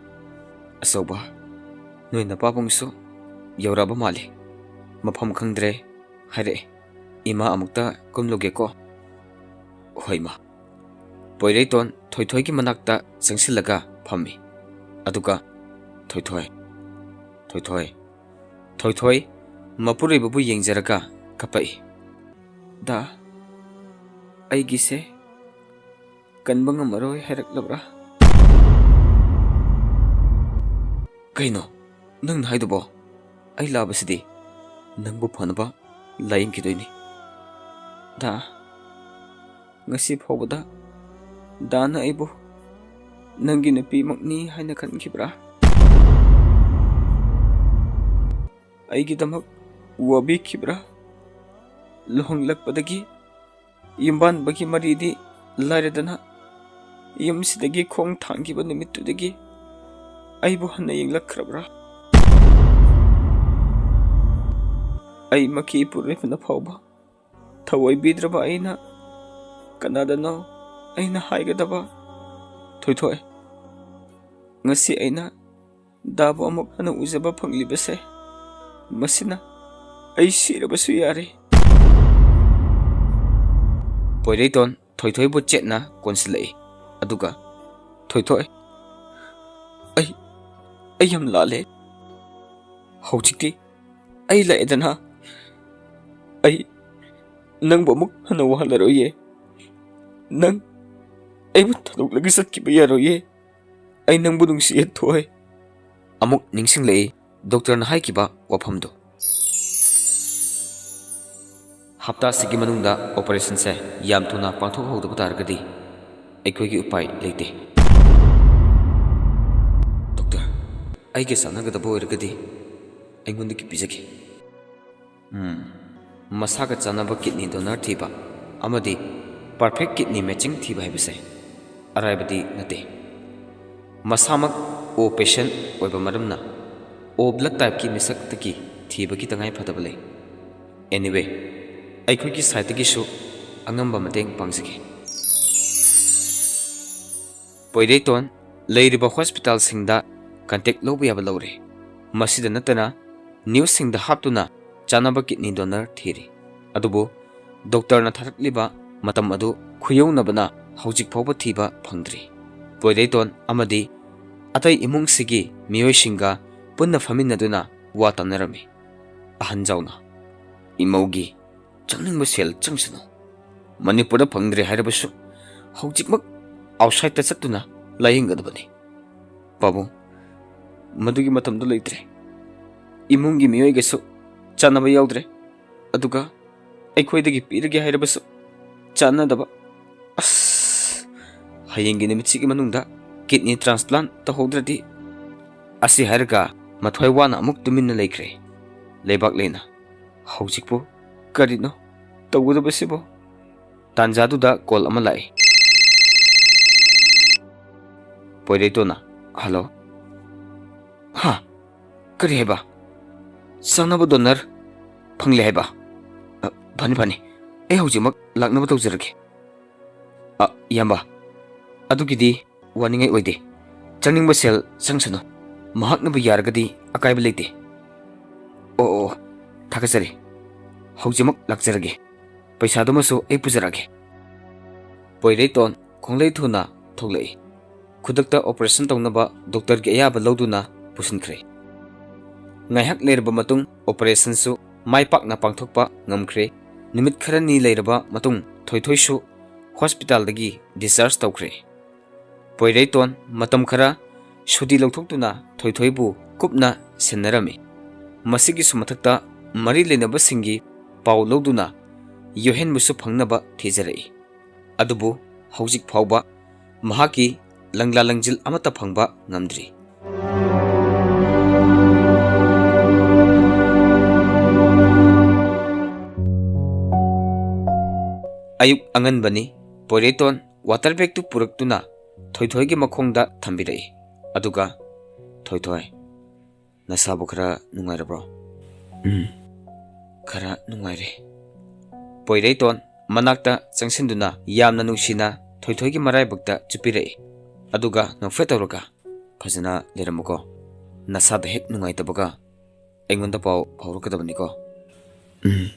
ꯑꯆꯧꯕ, ꯅꯣꯏ ꯅꯄꯥꯕꯨꯡꯁꯨ ꯌꯧꯔꯛꯑꯕ ꯃꯥꯜꯂꯤ꯫ ꯃꯐꯝ ꯈꯪꯗ꯭ꯔꯦ ꯍꯥꯏꯔꯛꯑꯦ꯫ ꯏꯃꯥ, ꯑꯃꯨꯛꯇ ꯀꯨꯝꯂꯨꯒꯦꯀꯣ꯫ ꯍꯣꯏ, ꯏꯃꯥ꯫ ꯄꯣꯏꯔꯩꯇꯣꯟ ꯊꯣꯏꯊꯣꯏꯒꯤ ꯃꯅꯥꯛꯇ ꯆꯪꯁꯤꯜꯂꯒ ꯐꯝꯃꯤ꯫ ꯑꯗꯨꯒ ꯊꯣꯏꯊꯣꯏ, ꯊꯣꯏꯊꯣꯏ, ꯊꯣꯏꯊꯣꯏ ꯃꯄꯨꯔꯣꯏꯕꯕꯨ ꯌꯦꯡꯖꯔꯒ ꯀꯞꯄꯛꯏ꯫ "ꯗꯥ, ꯑꯩꯒꯤꯁꯦ ꯀꯟꯕ ꯉꯝꯃꯔꯣꯏ ꯍꯥꯏꯔꯛꯂꯕ꯭ꯔꯥ?" "ꯀꯩꯅꯣ ꯅꯪꯅ ꯍꯥꯏꯗꯨꯕꯣ? ꯑꯩ ꯂꯥꯛꯄꯁꯤꯗꯤ ꯅꯪꯕꯨ ꯐꯅꯕ ꯂꯥꯌꯦꯡꯈꯤꯗꯣꯏꯅꯤ꯫ ꯗꯥ, ꯉꯁꯤ ꯐꯥꯎꯕꯗ ꯗꯥꯅ ꯑꯩꯕꯨ ꯅꯪꯒꯤ ꯅꯨꯄꯤꯃꯛꯅꯤ ꯍꯥꯏꯅ ꯈꯟꯈꯤꯕ꯭ꯔꯥ? ꯑꯩꯒꯤꯗꯃꯛ ꯋꯥꯕꯤꯈꯤꯕ꯭ꯔꯥ? ꯂꯨꯍꯣꯡꯂꯛꯄꯗꯒꯤ ꯌꯨꯝꯕꯥꯟꯕꯒꯤ ꯃꯔꯤꯗꯤ ꯂꯥꯏꯔꯗꯅ, ꯌꯨꯝꯁꯤꯗꯒꯤ ꯈꯣꯡ ꯊꯥꯡꯈꯤꯕ ꯅꯨꯃꯤꯠꯇꯨꯗꯒꯤ ꯑꯩꯕꯨ ꯍꯟꯅ ꯌꯦꯡꯂꯛꯈ꯭ꯔꯕ꯭ꯔꯥ? ꯑꯩꯃꯛꯀꯤ ꯏꯄꯨꯔꯣꯏꯕꯅ ꯐꯥꯎꯕ ꯊꯑꯣꯏꯕꯤꯗ꯭ꯔꯕ ꯑꯩꯅ ꯀꯅꯥꯗꯅꯣ ꯑꯩꯅ ꯍꯥꯏꯒꯗꯕ? ꯊꯣꯏꯊꯣꯏ, ꯉꯁꯤ ꯑꯩꯅ ꯗꯥꯕꯨ ꯑꯃꯨꯛ ꯍꯟꯅ ꯎꯖꯕ ꯐꯪꯂꯤꯕꯁꯦ, ꯃꯁꯤꯅ ꯑꯩ ꯁꯤꯔꯕꯁꯨ ꯌꯥꯔꯦ꯫" ꯄꯣꯏꯔꯩꯇꯣꯟ ꯊꯣꯏꯊꯣꯏꯕꯨ ꯆꯦꯠꯅ ꯀꯣꯟꯁꯤꯜꯂꯛꯏ꯫ ꯑꯗꯨꯒ, "ꯊꯣꯏꯊꯣꯏ, ꯑꯩ, ꯑꯩ ꯌꯥꯝ ꯂꯥꯜꯂꯦ꯫ ꯍꯧꯖꯤꯛꯇꯤ ꯑꯩ ꯂꯥꯛꯑꯦꯗꯅ, ꯑꯩ ꯅꯪꯕꯨ ꯑꯃꯨꯛ ꯍꯟꯅ ꯋꯥꯍꯜꯂꯔꯣꯏꯌꯦ꯫ ꯅꯪ ꯑꯩꯕꯨ ꯊꯥꯗꯣꯛꯂꯒ ꯆꯠꯈꯤꯕ ꯌꯥꯔꯣꯏꯌꯦ꯫ ꯑꯩ ꯅꯪꯕꯨ ꯅꯨꯡꯁꯤꯌꯦ, ꯊꯣꯏ꯫" ꯑꯃꯨꯛ ꯅꯤꯡꯁꯤꯡꯂꯛꯏ ꯗꯣꯛꯇꯔꯅ ꯍꯥꯏꯈꯤꯕ ꯋꯥꯐꯝꯗꯨ꯫ ꯍꯞꯇꯥꯁꯤꯒꯤ ꯃꯅꯨꯡꯗ ꯑꯣꯄꯔꯦꯁꯟꯁꯦ ꯌꯥꯝ ꯊꯨꯅ ꯄꯥꯡꯊꯣꯛꯍꯧꯗꯕ ꯇꯥꯔꯒꯗꯤ ꯑꯩꯈꯣꯏꯒꯤ ꯎꯄꯥꯏ ꯂꯩꯇꯦ꯫ ꯗꯣꯛꯇꯔ, ꯑꯩꯒ ꯆꯥꯟꯅꯒꯗꯕ ꯑꯣꯏꯔꯒꯗꯤ ꯑꯩꯉꯣꯟꯗꯒꯤ ꯄꯤꯖꯒꯦ꯫ ꯎꯝ, ꯃꯁꯥꯒ ꯆꯥꯟꯅꯕ ꯀꯤꯗꯅꯤ ꯗꯣꯅꯔ ꯊꯤꯕ ꯑꯃꯗꯤ ꯄꯔꯐꯦꯛ ꯀꯤꯗꯅꯤ ꯃꯦꯆꯤꯡ ꯊꯤꯕ ꯍꯥꯏꯕꯁꯦ ꯑꯔꯥꯏꯕꯗꯤ ꯅꯠꯇꯦ꯫ ꯃꯁꯥꯃꯛ ꯑꯣ ꯄꯦꯁꯦꯟ ꯑꯣꯏꯕ ꯃꯔꯝꯅ ꯑꯣ ꯕ꯭ꯂꯗ ꯇꯥꯏꯞꯀꯤ ꯃꯤꯁꯛꯇꯒꯤ ꯊꯤꯕꯒꯤ ꯇꯉꯥꯏ ꯐꯗꯕ ꯂꯩ꯫ ꯑꯦꯅꯤꯋꯦ, ꯑꯩꯈꯣꯏꯒꯤ ꯁꯥꯏꯠꯇꯒꯤꯁꯨ ꯑꯉꯝꯕ ꯃꯇꯦꯡ ꯄꯥꯡꯖꯒꯦ꯫ ꯄꯣꯏꯔꯩꯇꯣꯟ, ꯂꯩꯔꯤꯕ ꯍꯣꯁꯄꯤꯇꯥꯜꯁꯤꯡꯗ ꯀꯟꯇꯦꯛ ꯂꯧꯕ ꯌꯥꯕ ꯂꯧꯔꯦ꯫ ꯃꯁꯤꯗ ꯅꯠꯇꯅ ꯅ꯭ꯌꯨꯁꯁꯤꯡꯗ ꯍꯥꯞꯇꯨꯅ ꯆꯥꯅꯕ ꯀꯤꯗꯅꯤ ꯗꯣꯅꯔ ꯊꯤꯔꯤ꯫ ꯑꯗꯨꯕꯨ ꯗꯣꯛꯇꯔꯅ ꯊꯥꯔꯛꯂꯤꯕ ꯃꯇꯝ ꯑꯗꯨ ꯈꯨꯌꯧꯅꯕꯅ ꯍꯧꯖꯤꯛ ꯐꯥꯎꯕ ꯊꯤꯕ ꯐꯪꯗ꯭ꯔꯤ꯫ ꯄꯣꯏꯔꯩꯇꯣꯟ ꯑꯃꯗꯤ ꯑꯇꯩ ꯏꯃꯨꯡꯁꯤꯒꯤ ꯃꯤꯑꯣꯏꯁꯤꯡꯒ ꯄꯨꯟꯅ ꯐꯝꯃꯤꯟꯅꯗꯨꯅ ꯋꯥ ꯇꯥꯟꯅꯔꯝꯃꯤ꯫ ꯑꯍꯟ ꯖꯥꯎꯅ, "ꯏꯃꯧꯒꯤ ꯆꯪꯅꯤꯡꯕ ꯁꯦꯜ ꯆꯪꯁꯅꯨ꯫ ꯃꯅꯤꯄꯨꯔꯗ ꯐꯪꯗ꯭ꯔꯦ ꯍꯥꯏꯔꯕꯁꯨ ꯍꯧꯖꯤꯛꯃꯛ ꯑꯥꯎꯠꯁꯥꯏꯗꯇ ꯆꯠꯇꯨꯅ ꯂꯥꯌꯦꯡꯒꯗꯕꯅꯤ꯫ ꯄꯥꯕꯨꯡ, ꯃꯗꯨꯒꯤ ꯃꯇꯝꯗꯨ ꯂꯩꯇ꯭ꯔꯦ꯫ ꯏꯃꯨꯡꯒꯤ ꯃꯤꯑꯣꯏꯒꯁꯨ ꯆꯥꯟꯅꯕ ꯌꯥꯎꯗ꯭ꯔꯦ꯫ ꯑꯗꯨꯒ ꯑꯩꯈꯣꯏꯗꯒꯤ ꯄꯤꯔꯒꯦ ꯍꯥꯏꯔꯕꯁꯨ ꯆꯥꯟꯅꯗꯕ꯫ ꯑꯁ, ꯍꯌꯦꯡꯒꯤ ꯅꯨꯃꯤꯠꯁꯤꯒꯤ ꯃꯅꯨꯡꯗ ꯀꯤꯗꯅꯤ ꯇ꯭ꯔꯥꯟꯁꯄ꯭ꯂꯥꯟ ꯇꯧꯍꯧꯗ꯭ꯔꯗꯤ"꯫ ꯑꯁꯤ ꯍꯥꯏꯔꯒ ꯃꯊ꯭ꯋꯥꯏ ꯋꯥꯅ ꯑꯃꯨꯛ ꯇꯨꯃꯤꯟꯅ ꯂꯩꯈ꯭ꯔꯦ꯫ ꯂꯩꯕꯥꯛ ꯂꯩꯅ, "ꯍꯧꯖꯤꯛꯄꯨ ꯀꯔꯤꯅꯣ ꯇꯧꯒꯗꯕꯁꯤꯕꯣ?" ꯇꯥꯟꯖꯥꯗꯨꯗ ꯀꯣꯜ ꯑꯃ ꯂꯥꯛꯏ꯫ ꯄꯣꯏꯔꯩꯇꯣꯟꯅ, "ꯍꯜꯂꯣ꯫ ꯍꯥ? ꯀꯔꯤ ꯍꯥꯏꯕ? ꯆꯥꯅꯕ ꯗꯣꯅꯔ ꯐꯪꯂꯦ ꯍꯥꯏꯕ? ꯑ, ꯐꯅꯤ, ꯐꯅꯤ꯫ ꯑꯩ ꯍꯧꯖꯤꯛꯃꯛ ꯂꯥꯛꯅꯕ ꯇꯧꯖꯔꯒꯦ꯫ ꯑ, ꯏꯌꯥꯝꯕ, ꯑꯗꯨꯒꯤꯗꯤ ꯋꯥꯅꯤꯡꯉꯥꯏ ꯑꯣꯏꯗꯦ꯫ ꯆꯪꯅꯤꯡꯕ ꯁꯦꯜ ꯆꯪꯁꯅꯨ꯫ ꯃꯍꯥꯛꯅꯕꯨ ꯌꯥꯔꯒꯗꯤ ꯑꯀꯥꯏꯕ ꯂꯩꯇꯦ꯫ ꯑꯣ, ꯑꯣ, ꯑꯣ, ꯊꯥꯒꯠꯆꯔꯤ꯫ ꯍꯧꯖꯤꯛꯃꯛ ꯂꯥꯛꯆꯔꯒꯦ꯫ ꯄꯩꯁꯥꯗꯨꯃꯁꯨ ꯑꯩ ꯄꯨꯖꯔꯛꯑꯒꯦ"꯫ ꯄꯣꯏꯔꯩꯇꯣꯟ ꯈꯣꯡꯂꯩ ꯊꯨꯅ ꯊꯣꯛꯂꯛꯏ꯫ ꯈꯨꯗꯛꯇ ꯑꯣꯄꯔꯦꯁꯟ ꯇꯧꯅꯕ ꯗꯣꯛꯇꯔꯒꯤ ꯑꯌꯥꯕ ꯂꯧꯗꯨꯅ ꯄꯨꯁꯤꯟꯈ꯭ꯔꯦ꯫ ꯉꯥꯏꯍꯥꯛ ꯂꯩꯔꯕ ꯃꯇꯨꯡ ꯑꯣꯄꯔꯦꯁꯟꯁꯨ ꯃꯥꯏ ꯄꯥꯛꯅ ꯄꯥꯡꯊꯣꯛꯄ ꯉꯝꯈ꯭ꯔꯦ꯫ ꯅꯨꯃꯤꯠ ꯈꯔꯅꯤ ꯂꯩꯔꯕ ꯃꯇꯨꯡ ꯊꯣꯏꯊꯣꯏꯁꯨ ꯍꯣꯁꯄꯤꯇꯥꯜꯗꯒꯤ ꯗꯤꯁꯆꯥꯔꯖ ꯇꯧꯈ꯭ꯔꯦ꯫ ꯄꯣꯏꯔꯩꯇꯣꯟ ꯃꯇꯝ ꯈꯔ ꯁꯨꯇꯤ ꯂꯧꯊꯣꯛꯇꯨꯅ ꯊꯣꯏꯊꯣꯏꯕꯨ ꯀꯨꯞꯅ ꯁꯦꯟꯅꯔꯝꯃꯤ꯫ ꯃꯁꯤꯒꯤꯁꯨ ꯃꯊꯛꯇ ꯃꯔꯤ ꯂꯩꯅꯕꯁꯤꯡꯒꯤ ꯄꯥꯎ ꯂꯧꯗꯨꯅ ꯌꯣꯍꯦꯟꯕꯨꯁꯨ ꯐꯪꯅꯕ ꯊꯤꯖꯔꯛꯏ꯫ ꯑꯗꯨꯕꯨ ꯍꯧꯖꯤꯛ ꯐꯥꯎꯕ ꯃꯍꯥꯛꯀꯤ ꯂꯪꯂꯥ ꯂꯪꯖꯤꯜ ꯑꯃꯠꯇ ꯐꯪꯕ ꯉꯝꯗ꯭ꯔꯤ꯫ ꯑꯌꯨꯛ ꯑꯉꯟꯕꯅꯤ꯫ ꯄꯣꯏꯔꯩꯇꯣꯟ ꯋꯥꯇꯔ ꯕꯦꯒꯇꯨ ꯄꯨꯔꯛꯇꯨꯅ ꯊꯣꯏꯊꯣꯏꯒꯤ ꯃꯈꯣꯡꯗ ꯊꯝꯕꯤꯔꯛꯏ꯫ ꯑꯗꯨꯒ, "ꯊꯣꯏꯊꯣꯏ, ꯅꯁꯥꯕꯨ ꯈꯔ ꯅꯨꯡꯉꯥꯏꯔꯕ꯭ꯔꯣ?" "ꯎꯝ, ꯈꯔ ꯅꯨꯡꯉꯥꯏꯔꯦ꯫ ꯄꯣꯏꯔꯩꯇꯣꯟ ꯃꯅꯥꯛꯇ ꯆꯪꯁꯤꯟꯗꯨꯅ ꯌꯥꯝꯅ ꯅꯨꯡꯁꯤꯅ ꯊꯣꯏꯊꯣꯏꯒꯤ ꯃꯔꯥꯏꯕꯛꯇ ꯆꯨꯞꯄꯤꯔꯛꯏ꯫ ꯑꯗꯨꯒ ꯅꯣꯛꯐꯦꯠ ꯇꯧꯔꯒ, "ꯐꯖꯅ ꯂꯩꯔꯝꯃꯨꯀꯣ꯫ ꯅꯁꯥꯗ ꯍꯦꯛ ꯅꯨꯡꯉꯥꯏꯇꯕꯒ ꯑꯩꯉꯣꯟꯗ ꯄꯥꯎ ꯐꯥꯎꯔꯛꯀꯗꯕꯅꯤꯀꯣ꯫" ꯎꯝ꯫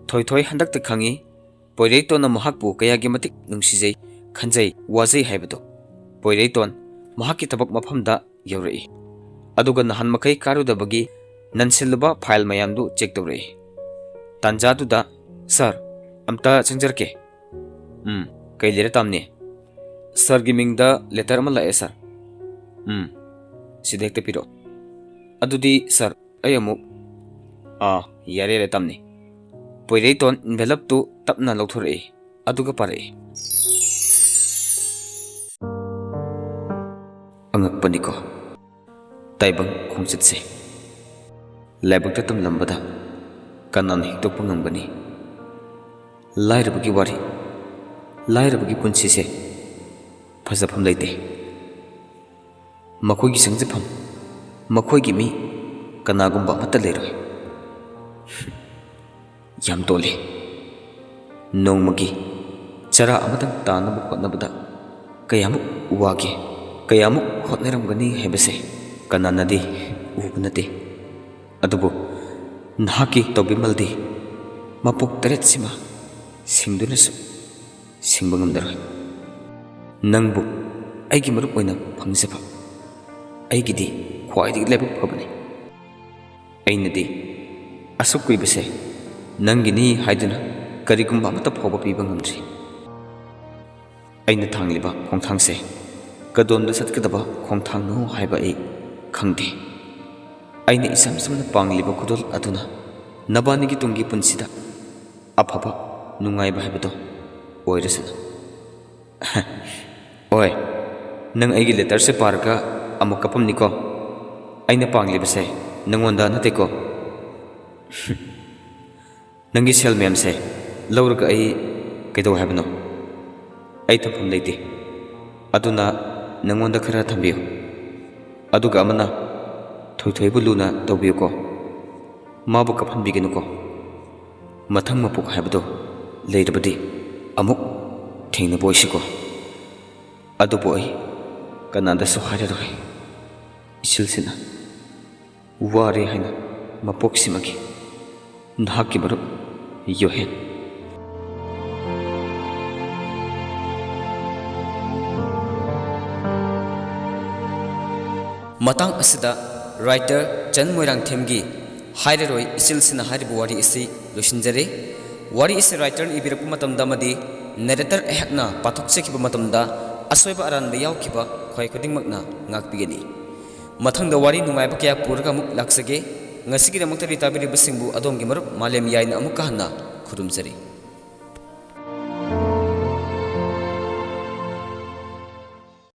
ꯊꯣꯏꯊꯣꯏ ꯍꯟꯗꯛꯇ ꯈꯪꯉꯤ ꯄꯣꯏꯔꯩꯇꯣꯟꯅ ꯃꯍꯥꯛꯄꯨ ꯀꯌꯥꯒꯤ ꯃꯇꯤꯛ ꯅꯨꯡꯁꯤꯖꯩ, ꯈꯟꯖꯩ, ꯋꯥꯖꯩ ꯍꯥꯏꯕꯗꯨ꯫ ꯄꯣꯏꯔꯩꯇꯣꯟ ꯃꯍꯥꯛꯀꯤ ꯊꯕꯛ ꯃꯐꯝꯗ ꯌꯧꯔꯛꯏ꯫ ꯑꯗꯨꯒ ꯅꯍꯥꯟ ꯃꯈꯩ ꯀꯥꯔꯨꯗꯕꯒꯤ ꯅꯟꯁꯤꯜꯂꯨꯕ ꯐꯥꯏꯜ ꯃꯌꯥꯝꯗꯨ ꯆꯦꯛ ꯇꯧꯔꯛꯏ꯫ ꯇꯥꯟꯖꯥꯗꯨꯗ, "ꯁꯥꯔ, ꯑꯝꯇ ꯆꯪꯖꯔꯛꯀꯦ꯫" "ꯎꯝ, ꯀꯩ ꯂꯩꯔꯦ ꯇꯥꯝꯅꯤ?" "ꯁꯥꯔꯒꯤ ꯃꯤꯡꯗ ꯂꯦꯇꯔ ꯑꯃ ꯂꯥꯛꯑꯦ, ꯁꯥꯔ꯫" "ꯎꯝ, ꯁꯤꯗ ꯍꯦꯛꯇ ꯄꯤꯔꯛꯑꯣ꯫" "ꯑꯗꯨꯗꯤ, ꯁꯥꯔ, ꯑꯩ ꯑꯃꯨꯛ꯫" "ꯑꯥ, ꯌꯥꯔꯦ, ꯌꯥꯔꯦ, ꯇꯥꯝꯅꯤ꯫" ꯄꯣꯏꯔꯩꯇꯣꯟ ꯏꯟꯚꯦꯂꯞꯇꯨ ꯇꯞꯅ ꯂꯧꯊꯣꯔꯛꯏ, ꯑꯗꯨꯒ ꯄꯥꯔꯛꯏ꯫ ꯑꯉꯛꯄꯅꯤꯀꯣ, ꯇꯥꯏꯕꯪ ꯈꯣꯡꯆꯠꯁꯦ꯫ ꯂꯥꯏꯕꯛꯇ ꯇꯝꯂꯝꯕꯗ ꯀꯅꯥꯅ ꯍꯦꯛꯇꯣꯛꯄ ꯉꯝꯒꯅꯤ? ꯂꯥꯏꯔꯕꯒꯤ ꯋꯥꯔꯤ, ꯂꯥꯏꯔꯕꯒꯤ ꯄꯨꯟꯁꯤꯁꯦ ꯐꯖꯐꯝ ꯂꯩꯇꯦ꯫ ꯃꯈꯣꯏꯒꯤ ꯆꯪꯖꯐꯝ, ꯃꯈꯣꯏꯒꯤ ꯃꯤ ꯀꯅꯥꯒꯨꯝꯕ ꯑꯃꯠꯇ ꯂꯩꯔꯣꯏ꯫ ꯌꯥꯝ ꯇꯣꯜꯂꯤ꯫ ꯅꯣꯡꯃꯒꯤ ꯆꯔꯥ ꯑꯃꯇꯪ ꯇꯥꯅꯕ ꯍꯣꯠꯅꯕꯗ ꯀꯌꯥꯃꯨꯛ ꯋꯥꯒꯦ, ꯀꯌꯥꯃꯨꯛ ꯍꯣꯠꯅꯔꯝꯒꯅꯤ ꯍꯥꯏꯕꯁꯦ ꯀꯅꯥꯅꯗꯤ ꯎꯕ ꯅꯠꯇꯦ꯫ ꯑꯗꯨꯕꯨ ꯅꯍꯥꯛꯀꯤ ꯇꯧꯕꯤꯃꯜꯗꯤ ꯃꯄꯣꯛ ꯇꯔꯦꯠꯁꯤꯃ ꯁꯤꯡꯗꯨꯅꯁꯨ ꯁꯤꯡꯕ ꯉꯝꯂꯔꯣꯏ꯫ ꯅꯪꯕꯨ ꯑꯩꯒꯤ ꯃꯔꯨꯞ ꯑꯣꯏꯅ ꯐꯪꯖꯕ ꯑꯩꯒꯤꯗꯤ ꯈ꯭ꯋꯥꯏꯗꯒꯤ ꯂꯥꯏꯕꯛ ꯐꯕꯅꯤ꯫ ꯑꯩꯅꯗꯤ ꯑꯁꯨꯛ ꯀꯨꯏꯕꯁꯦ ꯅꯪꯒꯤꯅꯤ ꯍꯥꯏꯗꯨꯅ ꯀꯔꯤꯒꯨꯝꯕ ꯑꯃꯠꯇ ꯐꯥꯎꯕ ꯄꯤꯕ ꯉꯝꯗ꯭ꯔꯤ꯫ ꯑꯩꯅ ꯊꯥꯡꯂꯤꯕ ꯈꯣꯡꯊꯥꯡꯁꯦ ꯀꯗꯣꯝꯗ ꯆꯠꯀꯗꯕ ꯈꯣꯡꯊꯥꯡꯅꯣ ꯍꯥꯏꯕ ꯑꯩ ꯈꯪꯗꯦ꯫ ꯑꯩꯅ ꯏꯁꯝ ꯁꯝꯅ ꯄꯥꯡꯂꯤꯕ ꯈꯨꯗꯣꯜ ꯑꯗꯨꯅ ꯅꯕꯥꯅꯤꯒꯤ ꯇꯨꯡꯒꯤ ꯄꯨꯟꯁꯤꯗ ꯑꯐꯕ, ꯅꯨꯡꯉꯥꯏꯕ ꯍꯥꯏꯕꯗꯣ ꯑꯣꯏꯔꯁꯅꯨ꯫ ꯑꯣꯏ, ꯅꯪ ꯑꯩꯒꯤ ꯂꯦꯇꯔꯁꯦ ꯄꯥꯔꯒ ꯑꯃꯨꯛ ꯀꯞꯄꯝꯅꯤꯀꯣ꯫ ꯑꯩꯅ ꯄꯥꯡꯂꯤꯕꯁꯦ ꯅꯪꯉꯣꯟꯗ ꯅꯠꯇꯦꯀꯣ꯫ ꯅꯪꯒꯤ ꯁꯦꯜ ꯃꯌꯥꯝꯁꯦ ꯂꯧꯔꯒ ꯑꯩ ꯀꯩꯗꯧ ꯍꯥꯏꯕꯅꯣ? ꯑꯩ ꯊꯝꯐꯝ ꯂꯩꯇꯦ꯫ ꯑꯗꯨꯅ ꯅꯪꯉꯣꯟꯗ ꯈꯔ ꯊꯝꯕꯤꯌꯨ꯫ ꯑꯗꯨꯒ ꯑꯃꯅ, ꯊꯣꯏꯊꯣꯏꯕꯨ ꯂꯨꯅ ꯇꯧꯕꯤꯌꯨꯀꯣ꯫ ꯃꯥꯕꯨ ꯀꯞꯍꯟꯕꯤꯒꯅꯨꯀꯣ꯫ ꯃꯊꯪ ꯃꯄꯣꯛ ꯍꯥꯏꯕꯗꯣ ꯂꯩꯔꯕꯗꯤ ꯑꯃꯨꯛ ꯊꯦꯡꯅꯕ ꯑꯣꯏꯁꯤꯀꯣ꯫ ꯑꯗꯨꯕꯨ ꯑꯩ ꯀꯅꯥꯗꯁꯨ ꯍꯥꯏꯔꯔꯣꯏ꯫ ꯏꯆꯤꯜꯁꯤꯅ ꯋꯥꯔꯦ ꯍꯥꯏꯅ ꯃꯄꯣꯛꯁꯤꯃꯒꯤ꯫ ꯅꯍꯥꯛꯀꯤ ꯃꯔꯨꯞ ꯌꯣꯍꯦꯟ꯫ ꯃꯇꯥꯡ ꯑꯁꯤꯗ writer ꯆꯟ ꯃꯣꯏꯔꯥꯡꯊꯦꯝꯒꯤ ꯍꯥꯏꯔꯔꯣꯏ ꯏꯆꯤꯜꯁꯤꯅ ꯍꯥꯏꯔꯤꯕ ꯋꯥꯔꯤ ꯑꯁꯤ ꯂꯣꯏꯁꯤꯟꯖꯔꯦ꯫ ꯋꯥꯔꯤ ꯑꯁꯤ writerꯅ ꯏꯕꯤꯔꯛꯄ ꯃꯇꯝꯗ ꯑꯃꯗꯤ narrator ꯑꯩꯍꯥꯛꯅ ꯄꯥꯊꯣꯛꯆꯈꯤꯕ ꯃꯇꯝꯗ ꯑꯁꯣꯏꯕ ꯑꯔꯥꯟꯕ ꯌꯥꯎꯈꯤꯕ ꯈ꯭ꯋꯥꯏ ꯈꯨꯗꯤꯡꯃꯛꯅ ꯉꯥꯛꯄꯤꯒꯅꯤ꯫ ꯃꯊꯪꯗ ꯋꯥꯔꯤ ꯅꯨꯡꯉꯥꯏꯕ ꯀꯌꯥ ꯄꯨꯔꯒ ꯑꯃꯨꯛ ꯂꯥꯛꯆꯒꯦ꯫ ꯉꯁꯤꯒꯤꯗꯃꯛꯇꯗꯤ ꯇꯥꯕꯤꯔꯤꯕꯁꯤꯡꯕꯨ ꯑꯗꯣꯝꯒꯤ ꯃꯔꯨꯞ ꯃꯥꯂꯦꯝ ꯌꯥꯏꯅ ꯑꯃꯨꯛꯀ ꯍꯟꯅ ꯈꯨꯔꯨꯝꯖꯔꯤ꯫